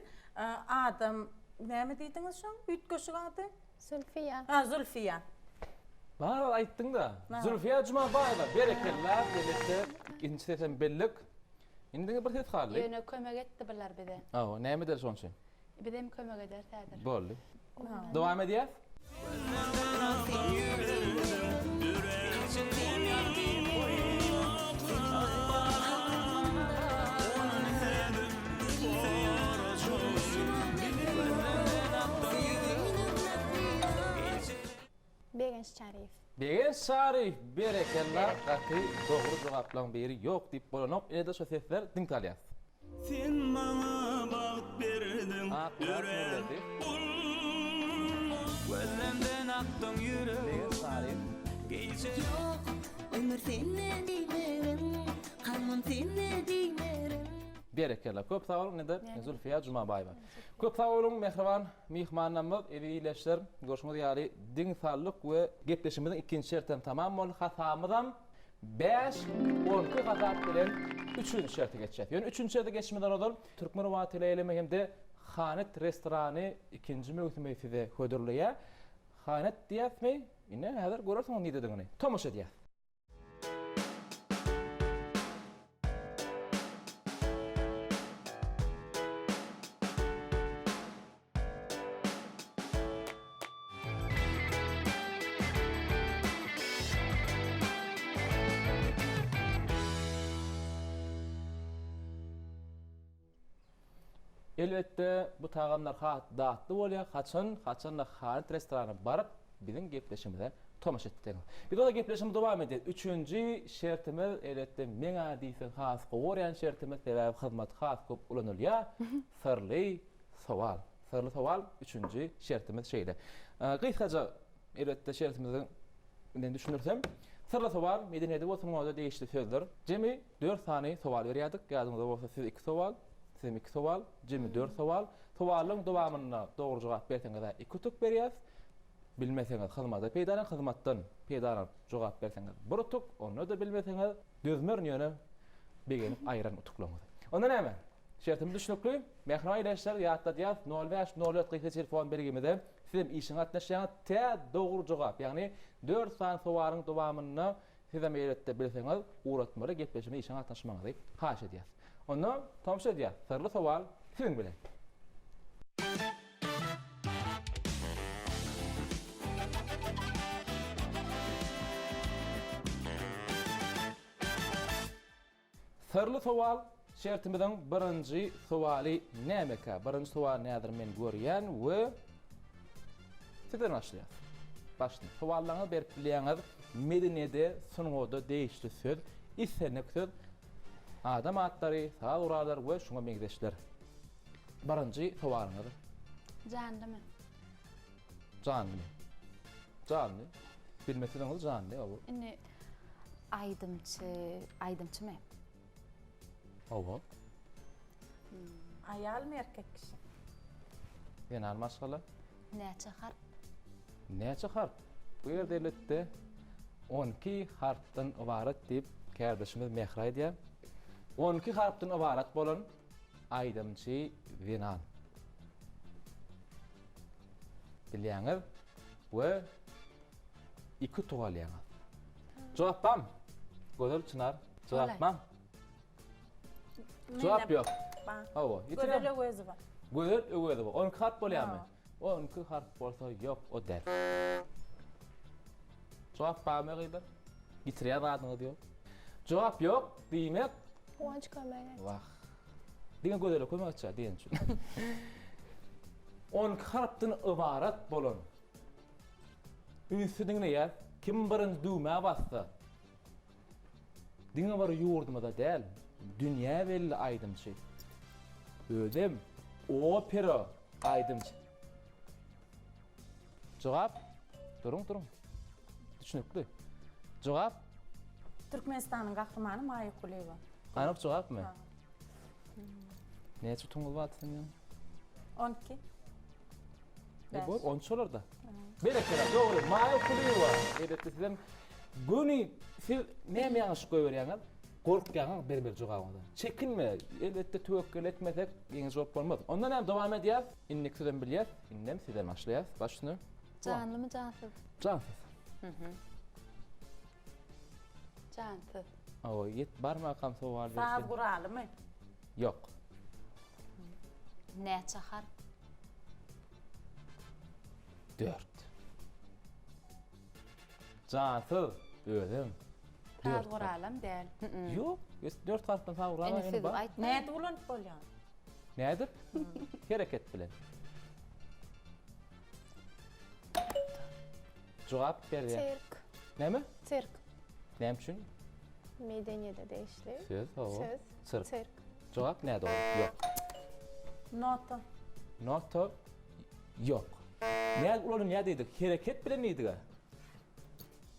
adam näme diýdiňiz şoň üýtgeşik ady? Zülfiýa. Ha Zülfiýa. Bar aýtdyňda. Zülfiýa Jumabaýewa berekella elbetde ikinji sesem bellik. Indi diňe bir ses galdy. Ýöne kömek etdi bular bize. Hawa näme eder şoň üçin? Bizem kömek ederis häzir. Boldy. Dowam edýäs. Begenç Çaryýew. Begenç Çaryýew berekella gaty dogry jogaplaň biri ýok diýip bolanok ine-de şo sesler diňk alýas. Sen maňa bagt berdiň dörän Gözlemden akdyň ýüregim Gije Ýok ömür sende diýmerin Kalbym sende diýmerin. Berekella köp sag boluň ine-de Zülfiýa Jumabaýewa. Köp sag boluň mähriban myhmanlarymyz eziz ildeşler görşüňiz ýaly diň saldyk we gepleşigimiziň ikinji şertem tamam boldy hasabymyzam Bäş, 12 hasap bilen üçünji şerte geçýäs. Ýöne üçünji şerte geçmeden ozal Türkmen Rowaýat teleýaýlymy hem-de Hanet restorany ikinji möwsümi size hödürleýär. Hanet diýýäsmi? Ine, häzir görersiňiz nidedigini. Tomaşa edýäs. Elbetde, bu tagamlar has datly bolýar, haçan, haçanda Haryt restorana baryp, biziň gepleşigimize tomaşa etseňiz. Biz bolsa gepleşigimizi dowam edýäs. Üçünji şertimiz, elbetde, meň-ä diýseň has gowy görýän şertimiz, sebäbi hyzmat has köp ulanylýar, syrly sowal. Syrly sowal üçünji şertimiz şeýle. Gysgaça, elbetde, şertimizi bilen düşündirsem, syrly sowal medeniýete we sungata degişli sözler. Jemi dört sany sowal berýärdik. Ýadyňyzda bolsa siz iki sowal, sizem iki sowal, jemi dört sowal. Sowalyň dowamynda dogry jogap berseňiz-ä iki utuk berýäs. Bilmeseňiz hyzmata peýdalanyň, hyzmatdan peýdalanyp jogap berseňiz bir utuk, onda-da bilmeseňiz dözmerin ýöne begenip aýyraryn utuklaryňyzy. Onda näme? Şertimiz düşnükli. Mähriban ildeşler, ýatladýas, nol bäş, nol dört gysga telefon belgimize sizem işjeň gatnaşýaňyz, tä dogry jogap, ýagny dört sany sowalyň dowamynda sizem elbetde bilseňiz ugratmaly gepleşigimize işjeň gatnaşmagyňyzy haýyş edýäs. Onda tomaşa edýäs, syrly sowal siziň bilen. Syrly sowal şertimiziň birinji sowaly nämekä? Birinji sowaly näzir men görýän we sizden başlaýas. Başda sowallaryňyzy berip bilýäňiz. Medeniýede, sungata degişli söz, islendik söz, adam atlary, saz gurallary we şuňa meňzeşler. Birinji sowalyňyz. Janlymy? Janly. Janly. Bilmesiňiz janly o. Indi aýdymçy, aýdymçymy? Hawa. Aýalmy erkek kişi? Zenan maşgala. Näçe harp? Näçe harp? Bu ýerde elbetde 12 harpdan ybarat diýip kärdeşimiz Mähri aýdýar. 12 harpdan ybarat bolan aýdymçy zenan. Bilýäňiz we iki utuk alýaňyz. Jogap barmy? Gözel Çynar, jogap barmy? Jogap ýok. Hawa. Gözel Öwezowa. Gözel Öwezowa. 12 harp bolýarmy? 12 harp bolsa ýok, o däl. Jogap barmy gyzlar? Ýitirýän zadyňyz ýok. Jogap ýok, diýmek. Guwanç kömek et. Wah. Diňe Gözele kömek etjek diýen üçin. 12 harpdan ybarat bolan ünsli diňleýär. Kim birinji düwmä bassa, diňe bir ýurdumyza däl, dünýä belli aýdymçy. Özem opera aýdymçy. Jogap? Duruň, duruň. Düşnükli. Jogap? Türkmenistanyň Gahrymany Maýa Kulyýewa. Anyk jogapmy? Näçe utugyňyz bardy siziň ýaňy? 12. Ne bor? 13 olarda. Berekella, dogry. Maýa Kulyýewa. Elbetde sizem göni siz näme ýalňyşlyk goýberýäňiz? Gorkýaňyz bermeli jogabyňyzdan. Çekinme. Elbetde töwekgel etmesek ýeňiş bolup bolmaz. Onda näme dowam edýäs? Indiki sözem bilýäs. Indem sizden başlaýas. Baş üstüne. Janlymy jansyz? Jansyz. Jansyz. Awa, ýet barmakam sowal bersin. Saz guralymy? Ýok. Näçe harp? Dört. Jansyz özem. Saz guralam däl. Ýok, dört harpdan saz guralam Indi siz aýtmaň. Nädip ulanyp bolýar? Nädip? Hereket bilen. Jogap berýär. Sirk. Näme? Sirk. Näme üçin? Medeniýete degişli. Söz, hawa. Söz. Sirk. Sirk. Jogap nädogry? Ýok. Nota. Nota ýok. Nädip ulanylýar diýdik? Hereket bilen diýdik-ä.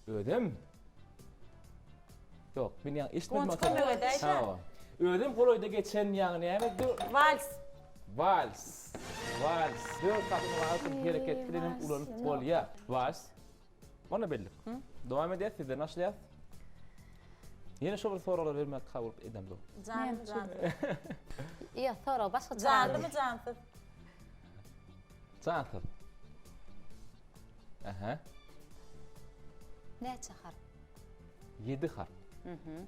Özem Ýok, men ýaňy eşitmedim. Gonç kömek edäýdä. Hawa. Özem golaýda geçen ýaňy näme edi? Wals. Wals. Wals. Dört gapyny wals hereket bilen hem ulanyp bolýar. Wals. Ony bildik. Dowam edýäs, sizden başlaýas. Ýene şo bir soraglary bermek kabul edemzok. Janly jansyz. Ýok, sorag başga Janlymy jansyz? Jansyz. Aha. Näçe harp? 7 harp. Mhm.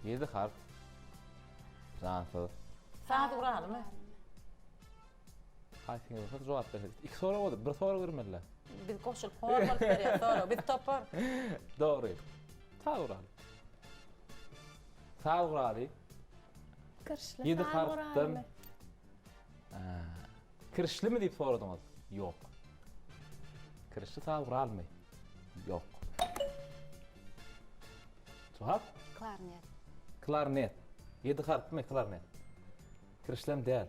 7 harp. Jansyz. Saz guralymy? Haýsyňyz bolsa jogap berseňiz. Iki sorag boldy, bir sorag bermeliler. Biz goşulyp hor bolup berýäs sorag. Biz topar. Dogry. Saz guraly. Saz guraly. Kirişli 7 saz harpdan guralymy? Kirişlimi diýip soradyňyz? Ýok. Kirişli saz guralmy? Ýok. Jogap? Klarnet. Klarnet. 7 harpmy klarnet? Kirişlem däl.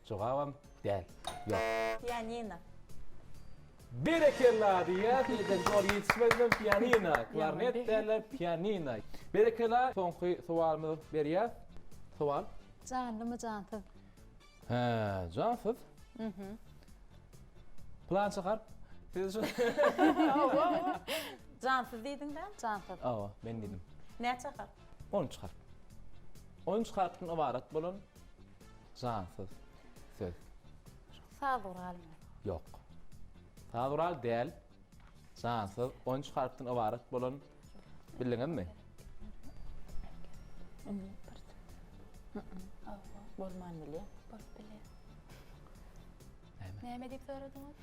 Jogabam däl. Ýok. Pianino. Berekella diýýäs, ýeten zor ýetişmezden pianino, klarnet däl-de pianino. Berekella, soňky sowalymyzy berýäs. Sowal. Janlymy, jansyz? Hä, jansyz. Mhm. Pylança harp. Siz şu Jansyz diýdiň däl? Jansyz. Hawa, men diýdim. Näçe harp? 13 harp. 13 harpdan ybarat bolan jansyz söz. Saz guralymy? Ýok. Saz gural däl. Jansyz 13 harpdan ybarat bolan bildiňizmi? Bolman bilýär. Bolup bilýär. Näme diýip soradyňyz?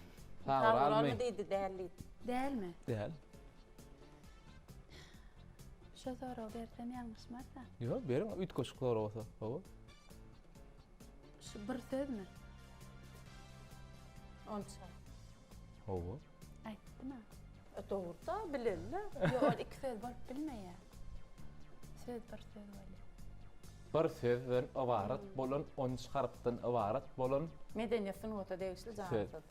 Saz Saz guralmy? guralmy diýdi, däl diýdi. Dälmi? Däl. Şo soragy bersem ýalňyşmarsa. Ýok, beriň, üýtgeşik sorag bolsa. Hawa. Şu bir sözmi? Onça. Hawa. Aýtdym-a. E, dogry-da, bileli. Ýok, ol iki söz bolup bilmeýär. Söz bir söz bolýar. Bir sözden ybarat bolan, 13 harpdan ybarat bolan Medeniýet sungata degişli söz. jansyz.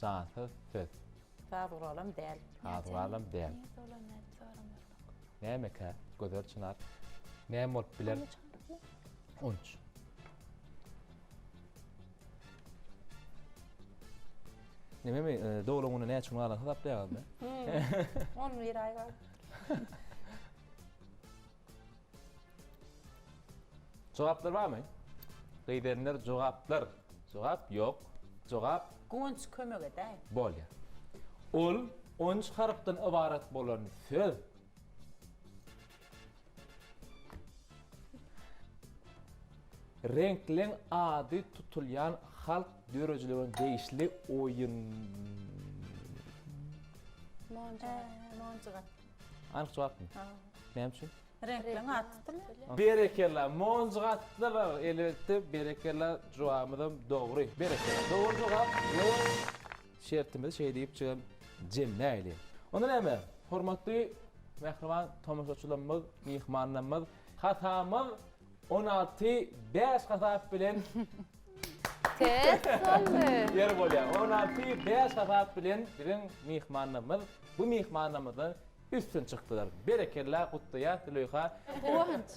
Jansyz söz. Saz guralam däl. Saz guralam däl. Nirde bolan nädip soramarlyk. Nämekä, Gözel Çynar? Näme bolup biler? 13. Nememi, e, doglan güne näçe gün galan hasaplaýaňyzmy? 11 aý gal. Jogaplar barmy? Gyz-gelinler jogaplar. Jogap ýok. Jogap Guwanç kömek edäý. Bolýar. Ol 13 harpdan ybarat bolan söz. Reňkleň ady tutulýan halk döredijiligine degişli oýun. Monjugat. Monjugat. Anyk jogapmy? Näme üçin? Reňkleň ady tutulýar. Berekella, monjugatlylar elbetde berekella jogabymyzam dogry. Berekella. Dogry jogap we şertimizi şeý diýipjigem jemläýli. Onda näme, hormatly mähriban tomaşaçylarymyz, myhmanlarymyz, hasamyz 16 bäş hasap bilen Ters boldy. Ýeri bolýar. 16 bäş hasap bilen biziň myhmanlarymyz bu myhmanlarymyzdan üstün çykdylar. Berekella gutlaýas Züleýha. Guwanç,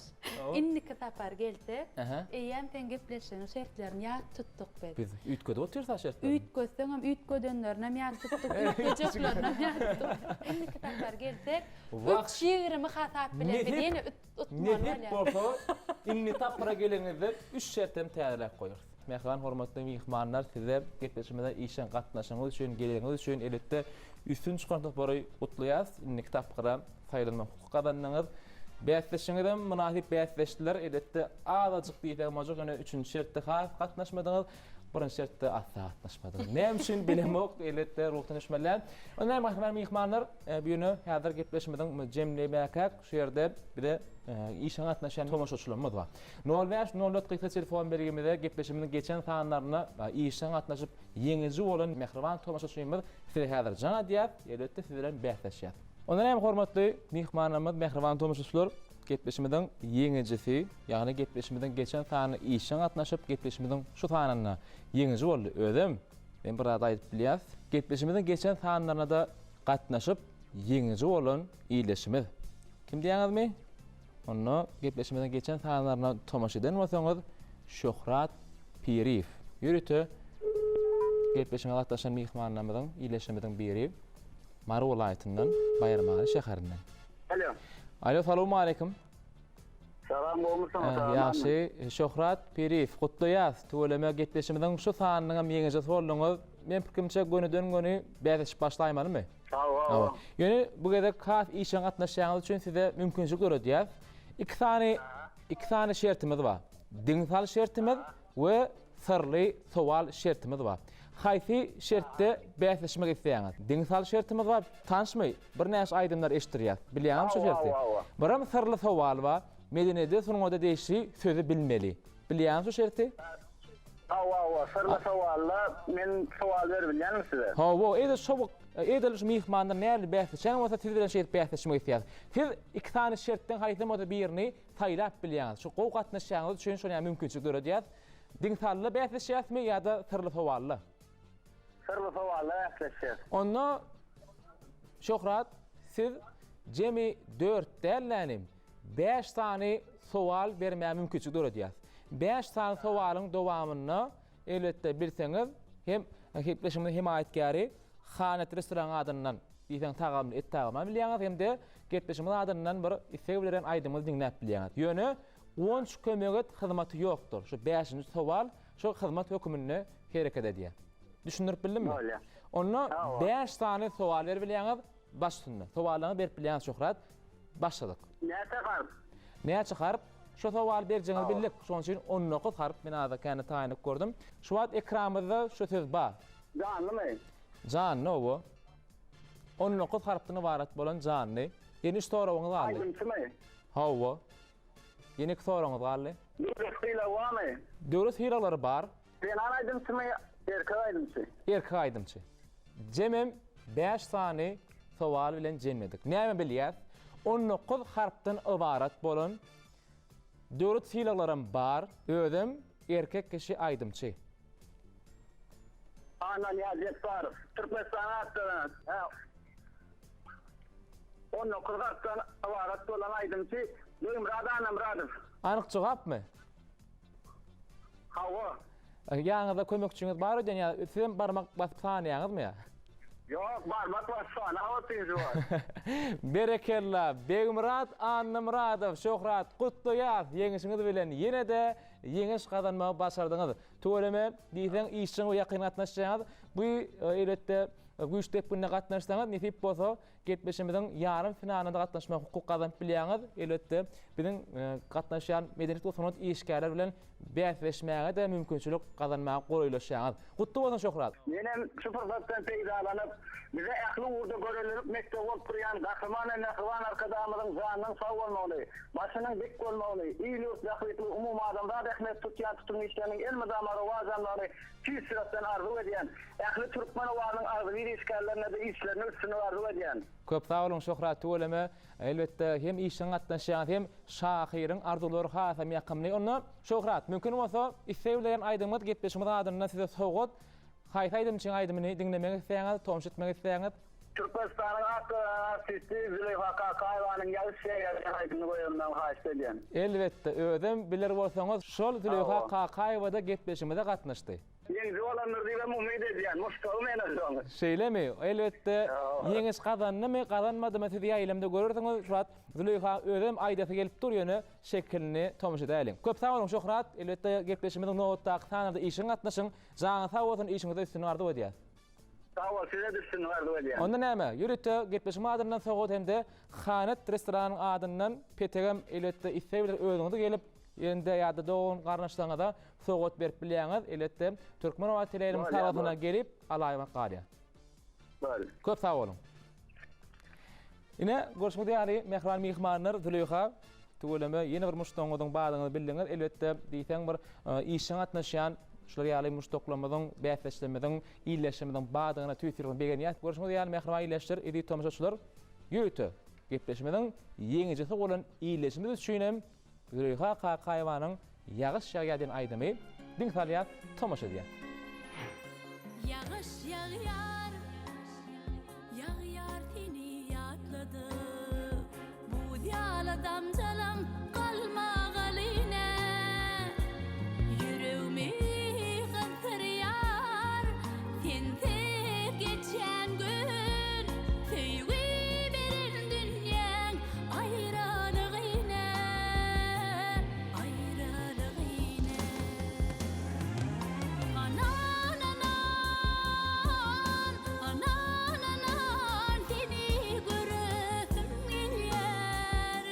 indiki sapar gelsek, eýýäm seň gepleşigiň şertlerini ýat tutduk biz. Biz üýtgedip otyrys-a şertlerini. Üýtgetseňem üýtgedenlerinem ýat tutduk, üýtgejeklerinem ýat tutduk. Indiki sapar gelsek, üç 20 hasap bilen biz ýene utmaly bolýar. Nesip bolsa, indi tapgyra geleniňizde üç şertem täzeläp goýarys. Mähriban hormatly myhmanlar size gepleşigimize işjeň gatnaşygyňyz üçin, geleniňiz üçin elbetde üstün çykan topary gutlaýarys. Indiki tapgyra saýlanma hukuky gazandyňyz. Bäsdeşiňizem mynasyp bäsdeşdiler. Elbetde azajyk diýsegem boljak, ýöne üçünji şertde has gatnaşmadyňyz. Birinji şertde asla gatnaşmadyňyz. Näme üçin bilemok, elbetde ruhdan düşmeli däl. Onda mähriban myhmanlar, bu ýöne häzir gepleşigimiziň jemlemäkäk şu ýerde bize işe gatnaşýan tomaşaçylarymyz bar. Nol bäş, nol dört gysga telefon belgimize gepleşigimiziň geçen sanlaryna işjeň gatnaşyp, ýeňiji bolan mähriban tomaşaçymyz size häzir jaň edýär, elbetde siz bilen bäsleşýär. Onda näme hormatly myhmanlarymyz, mähriban tomaşaçylar, gepleşigimiziň ýeňijisi, ýagny gepleşigimiziň geçen sanyna işjeň gatnaşyp, gepleşigimiziň şu sanynda ýeňiji boldy. Özem, men bir zat aýdyp bilýäs, gepleşigimiziň geçen sanlaryna-da gatnaşyp, ýeňiji bolan ildeşimiz. Kim diýýäňizmi? Onda gepleşigimiziň geçen sanlaryna tomaşa eden bolsaňyz, Şöhrat Piriýew. Ýörite gepleşige gatnaşan myhmanlarymyzyň, ildeşlerimiziň biri Mary welaýatyndan, Baýramaly şäherinden. Alo. Alo, salowmaleýkim. Salam, gowumysyňyz? Ýagşy. Şöhrat Piriýew, gutlaýas. Tüweleme gepleşigimiziň şu sanynyňam ýeňijisi bolduňyz. Men pikirimçe gönüden-göni bäsleşip başlaýmalymy? Hawa, hawa. Ýöne bu gezek has işjeň gatnaşýanyňyz üçin size mümkinçilik döredýäs. Iki sany iki sany şertimiz bar. Diň sal şertimiz we syrly sowal şertimiz bar. Haýsy şertde bäsleşmek isleýäňiz? Diň sal şertimiz bar. Tanyşmy? Birnäçe aýdymlar eşitdirýäs. Bilýäňizmi şu şerti? Birem syrly sowal bar. Medeniýete, sungata degişli sözi bilmeli. Bilýäňiz şu şerti? Hawa, hawa, syrly sowalda men sowal beribilýänmi size? Hawa, edil şo edil şu myhmanlar nähili bäsleşýän bolsa siz bilen şeýdip bäsleşmek isleýäris. Siz iki sany şertden haýsam bolsa birini saýlap bilýäňiz. Şu gowy gatnaşýanyňyz üçin şoňa mümkinçilik döredýäs. Diňsally bäsleşýäsmi ýa-da syrly sowalda? Syrly sowalda bäsleşýäs. Onda Şöhrat siz jemi dört däl-de bäş sany sowal bermäge mümkinçilik döredýäs. Bäş sany sowalyň dowamynda elbetde bilseňiz hem gepleşigimiziň hemaýatkäri Hanet restoranyň adyndan diýseň tagamly et tagamlap bilýäňiz hem-de gepleşigimiziň adyndan bir isleg bildiren aýdymyňyzy diňläp bilýäňiz. Ýöne Guwanç kömek et hyzmaty ýokdur. Şu bäşinji sowal şu hyzmat höküminde hereket edýär. Düşündirip bildimmi? Bolýar. Onda bäş sany sowal berip bilýäňiz baş üstünde. Sowallaryňyzy berip bilýäňiz Şöhrat. Başladyk. Näçe harp? Näçe harp? Şu sowaly berjegiňizi bildik. Şonuň üçin 19 harp men azda kände taýynlyk gördüm. Şu wagt ekranymyzda şu söz bar. Janlymy? Janly owo. 19 harpdan ybarat bolan janly. Ýene üç soragyňyz galdy. Aýdymçymy? Hawa. Ýene iki soragyňyz galdy. Döwlet sylagy barmy? Döwlet sylaglary bar. Zenan aýdymçymy, erkek aýdymçy? Erkek aýdymçy. Jemem bäş sany sowal bilen jemledik. Näme bilýäs? 19 harpdan ybarat bolan döwlet sylaglaram bar, özem erkek kişi aýdymçy. Annanyýaz Jepbarow, Türkmenistanyň at gazanan, 19 harpdan ybarat bolan aýdymçy Begmyrat Annamyradow. Anyk jogapmy? Hawa. Ýanyňyzda kömekçiňiz bar öýdýän ýa sizem barmak basyp sanaýaňyzmy ýa? Ýok, barmak basyp sanap otyryn şu wagt. Berekella, Begmyrat Annamyradow, Şöhrat, gutlaýas ýeňişiňiz bilen ýene-de ýeňiş gazanmagy başardyňyz. Tüweleme, diýseň işjeň we ýakyn gatnaşýaňyz. Bu elbetde güýç depginine gatnaşsaňyz, nesip bolsa, Gepleşigimiziň ýarym finalyna-da gatnaşmaga hukuk gazanyp bilýäňiz. Elbetde, biziň gatnaşýan medeniýet we sungat işgärleri bilen bäsleşmäge-de mümkinçilik gazanmaga golaýlaşýaňyz. Gutly bolsun, Şöhrat! Menem şu pursatdan peýdalanyp, bize ähli ugurda görelilik mekdebi bolup durýan Gahryman we mähriban Arkadagymyzyň janynyň sag bolmagyny, başynyň dik bolmagyny, il-ýurt bähbitli umumadamzat ähmiýet tutýan tutumly işleriniň elmydama rowaç almagyny Tüýs ýürekden arzuw edýän. Ähli türkmen obasynyň agzybir işgärlerine-de işlerinde üstünlik arzuw edýän. Köp sag boluň Şöhrat tüweleme elbetde hem işjeň gatnaşýaňyz hem şahyryň arzuwlary hasam ýakymly onda Şöhrat mümkin bolsa isleg bildirýän aýdymyňyz gepleşigimiz adyndan size sowgat haýsy aýdymçyň aýdymyny diňlemek isleýäňiz tomaşa etmek isleýäňiz. Türkmenistanyň at gazanan artisti Züleýha Kakaýewanyň Ýagyş ýagýar diýen aýdymyny goýanlaryny haýyşt edýän. Elbetde, özem biler bolsaňyz, şol Züleýha Kakaýewa-da gepleşigimize gatnaşdy. Ýeňiji bolandyr diýibem umyt edýän. Muşdagy men şoň. Şeýlemi? Elbetde, ýeňiş gazandymy, gazanmadymy siz ýaýlymda görersiňiz. Şu wagt Züleýha özem aýdasy gelip dur, ýöne şekilini tomaşa edäýeliň. Köp sag boluň, Şöhrat! Elbetde, gepleşigimiziň nobatdaky sanynda işiň gatnaşyň. Janyňyz sag bolsun, işiňizde üstünlik arzuw edýäs. Sag bol, size-de üstünlik arzuw edýän. Onda näme, ýörite gepleşigiň adyndan sowgat hem-de Hanet restoranyň adyndan petegem elbetde isleg bilen özüňiz gelip ýerinde ýa-da dogan garyndaşlaryňyza sowgat berip bilýäňiz. Elbetde Türkmen owazy teleýaýlymyň Bolýar, salgysyna bol. gelip alaýmak galýar. Bol. Köp sag boluň. Ine, görşüňiz ýaly, mähriban myhmanlar, Züleýha, tüweleme, ýene bir muşdagyňyzyň badyňyzy bildiňiz. Elbetde, diýseň bir işjeň gatnaşýan şular ýaly muşdaklarymyzyň, bäsdeşlerimiziň, ildeşlerimiziň badygyna tüýs ýürekden begenýäs. Görşüňiz ýaly, mähriban ildeşler, eziz tomaşaçylar, ýörite gepleşigimiziň ýeňijisi bolan ildeşimiz üçin hem Züleýha Kakaýewanyň Ýagyş ýagýar diýen aýdymy diň salýas, tomaşa edýäs. Ýagyş ýagýar, ýagýar seni ýatladyp, Buz ýaly damjalam galmagaly nä. Ýüregimi gyzdyrýar sensiz geçýän gün, Söýgi beren dünýäň aýralygy nä, aýralygy nä. Anan, anan, anan, anan, seni göresim gelýär.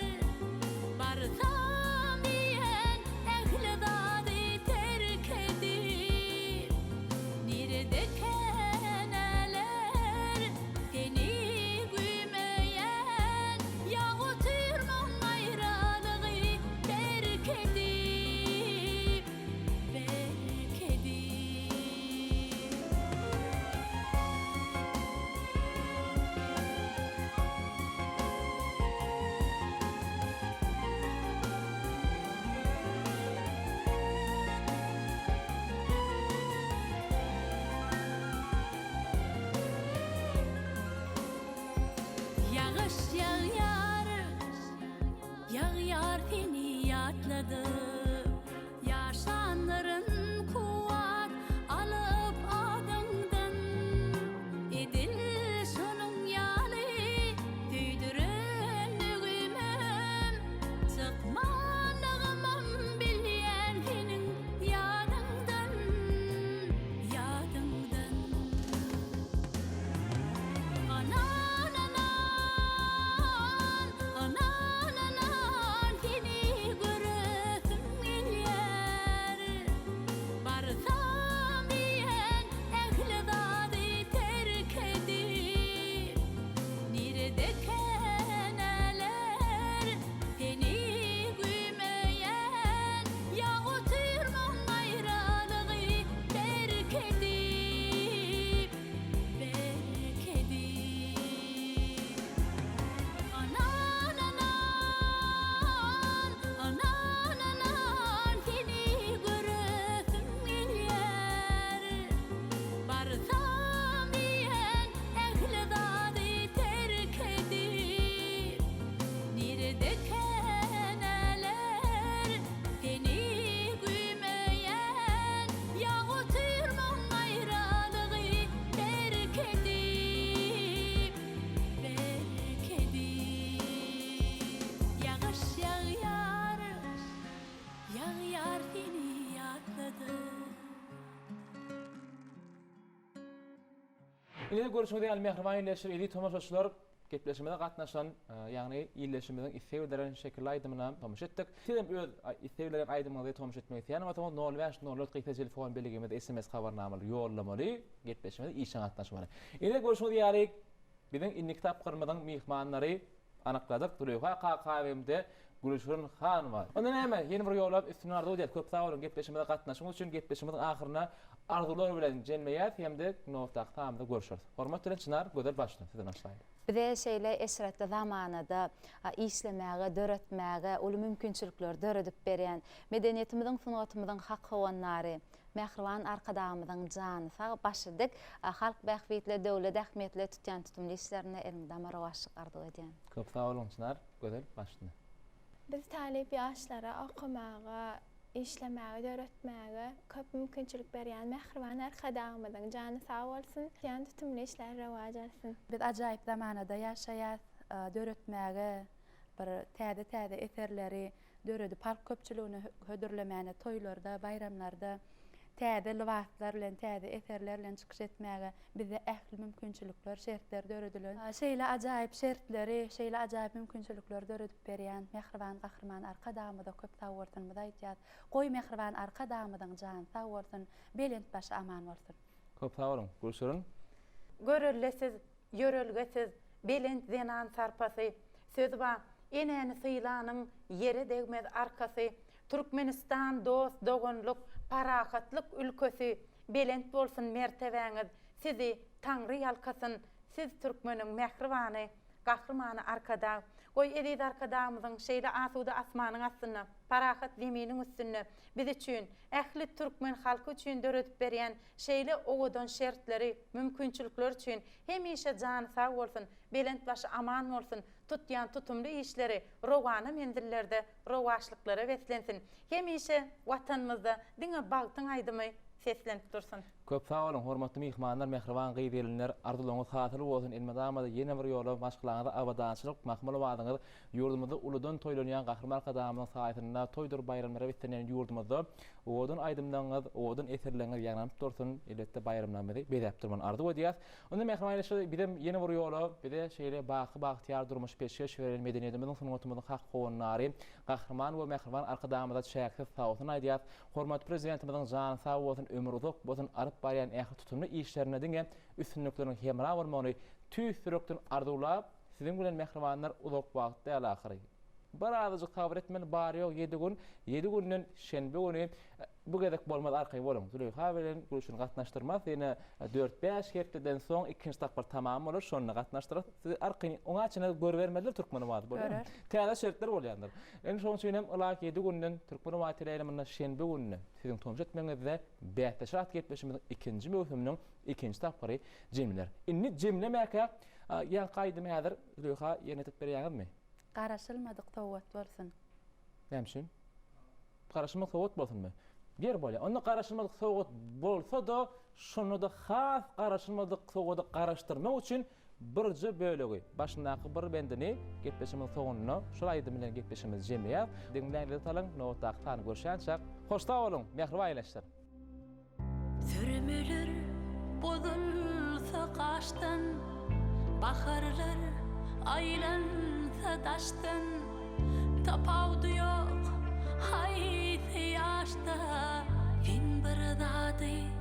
Ine görşüňiz ýaly mähriban ildeşler, eziz tomaşaçylar, gepleşigimize gatnaşan, ýagny ildeşimiziň isleg bildiren şekilli aýdymyna tomaşa etdik. Siz hem öz isleg bildiren aýdymyňyzy tomaşa etmek isleýän bolsaňyz nol bäş nol dört gysga telefon belgimize sms habarnamaly ýollamaly, gepleşigimize işjeň gatnaşmaly. Ine görşüňiz ýaly biziň indiki tapgyrymyzyň myhmanlary Anykladyk, Züleýha Kakaýewa hem-de Gülşirin Hanowa. Onda näme, ýene bir ýola üstünlik arzuw edýäs. Köp sag boluň gepleşigimize gatnaşygyňyz üçin. Gepleşigimiziň ahyrynda arzuwlar bilen jemleýäs hem-de nobatdaky sanymyzda görşeris. Hormat bilen Çynar Gözel başla, sizden başlaýyn. Bize şeýle eşretli zamanada işlemäge, döretmäge uly mümkinçilikleri döredip berýän, medeniýetimiziň, sungatymyzyň hak howandary, Mähriban Arkadagymyzyň jany sag, başy dik, halk bähbitli, döwlet ähmiýetli tutýan tutumly işlerinde elmydama rowaçlyk arzuw edýän. Köp sag boluň Çynar, Gözel başyna. Biz talyp ýaşlara okamaga, işlemäge, döretmäge köp mümkinçilik berýän mähriban Arkadagymyzyň jany sag bolsun, tutýan tutumly işleri rowaç alsyn. Biz ajaýyp zamanada ýaşaýas, döretmäge bir täze-täze eserleri döredip halk köpçüligine hödürlemäne toýlarda, baýramlarda täze lybaslar bilen, täze eserler bilen çykyş etmäge bizde ähli mümkinçilikler, şertler döredilen. Şeýle ajaýyp şertleri, şeýle ajaýyp mümkinçilikleri döredip berýän mähriban Gahryman Arkadagymyza köp sagbolsunymyzy aýdýas. Goý mähriban Arkadagymyzyň jany sag bolsun, belent başy aman bolsun! Köp sag boluň, Gülşirin. Görelde siz, ýörelge siz, belent zenan sarpasy. Söz bar, enäni sylanyň ýere degmez arkasy. Türkmenistan dost doganlyk, parahatlyk ülkesi. Belent bolsun mertebäňiz, sizi Taňry ýalkasyn, siz türkmeniň mähribany, Gahrymany Arkadag. Goý eziz Arkadagymyzyň şeýle asuda asmanyň astynda, parahat zeminiň üstünde biz üçin, ähli türkmen halky üçin döredip berýän şeýle owadan şertleri, mümkinçilikleri üçin hemişe jany sag bolsun, belent başy aman bolsun, tutýan tutumly işleri rowana menzillerde rowaçlyklara beslensin! Hemişe Watanymyzda diňe bagtyň aýdymy seslenip dursun! Köp sag boluň, hormatly myhmanlar, mähriban gyz-gelinler, arzuwlaryňyz hasyl bolsun, elmydama-da ýene bir ýola maşgalaňyza abadançylyk, mahmal owazyňyz, ýurdumyzda uludan toýlanýan Gahryman Arkadagymyzyň saýasynda toýdur baýramlara beslenýän ýurdumyzda owadan aýdymlaryňyz, owadan eserleriňiz ýaňlanyp dursun, elbetde baýramlarymyzy bezäp durmagyny arzuw edýäs. Onda mähriban ildeşler, bizem ýene bir ýola bize şeýle baky bagtyýar durmuşy peşgeş beren medeniýetimiziň, sungatymyzyň hak howandary Gahryman we mähriban Arkadagymyza çäksiz sagbolsun aýdýas. Hormatly Prezidentimiziň jany sag bolsun, ömri uzak bolsun, alyp barýan ähli tutumly işlerinde diňe üstünlikleriň hemra bolmagyny tüýs ýürekden arzuwlap, siziň bilen mähribanlar uzak wagt däl ahyry. Bir azajyk sabyr etmeli, bary-ýogy ýedi gün, ýedi günden şenbe güni bu gezek bolmaz arkaýyn boluň. Züleýha bilen Gülşirini gatnaşdyrmaz, ýene dört-bäş hepdeden soň ikinji tapgyr tamam bolar, şonda gatnaşdyrarys. Sizi arkaýyn oňa çenli görübermezler Türkmen owazy bolýarmy? Täze şertler bolýandyr. Indi şonuň üçin hem ylahy ýedi günden Türkmen owazy teleýaýlymynda şenbe gününe siziň tomaşa etmegiňizde Bäsdeşler atly gepleşigimiziň ikinji möwsüminiň ikinji tapgyry jemlener. Indi jemlemäkä ýaňky aýdymy häzir Züleýha ýerine ýetirip berýäňizmi? Garaşylmadyk sowgat bolsun. Näme üçin? Garaşylmadyk sowgat bolsunmy? Ýer bolýar. Onda garaşylmadyk sowgat bolsa-da, şonda-da has garaşylmadyk sowgady garaşdyrmak üçin birje bölegi, başyndaky bir bendini gepleşigimiziň soňunda şol aýdym bilen gepleşigimizi jemleýäris. Diňläň, lezzet alyň. Nobatdaky sany görşänçäk, hoş sag boluň, mähriban ildeşler! Sürmeler bozulsa gaşdan, Baharlar aýlansa daşdan, Tapawudy ýok haýsy ýaşda, Sen bir zady.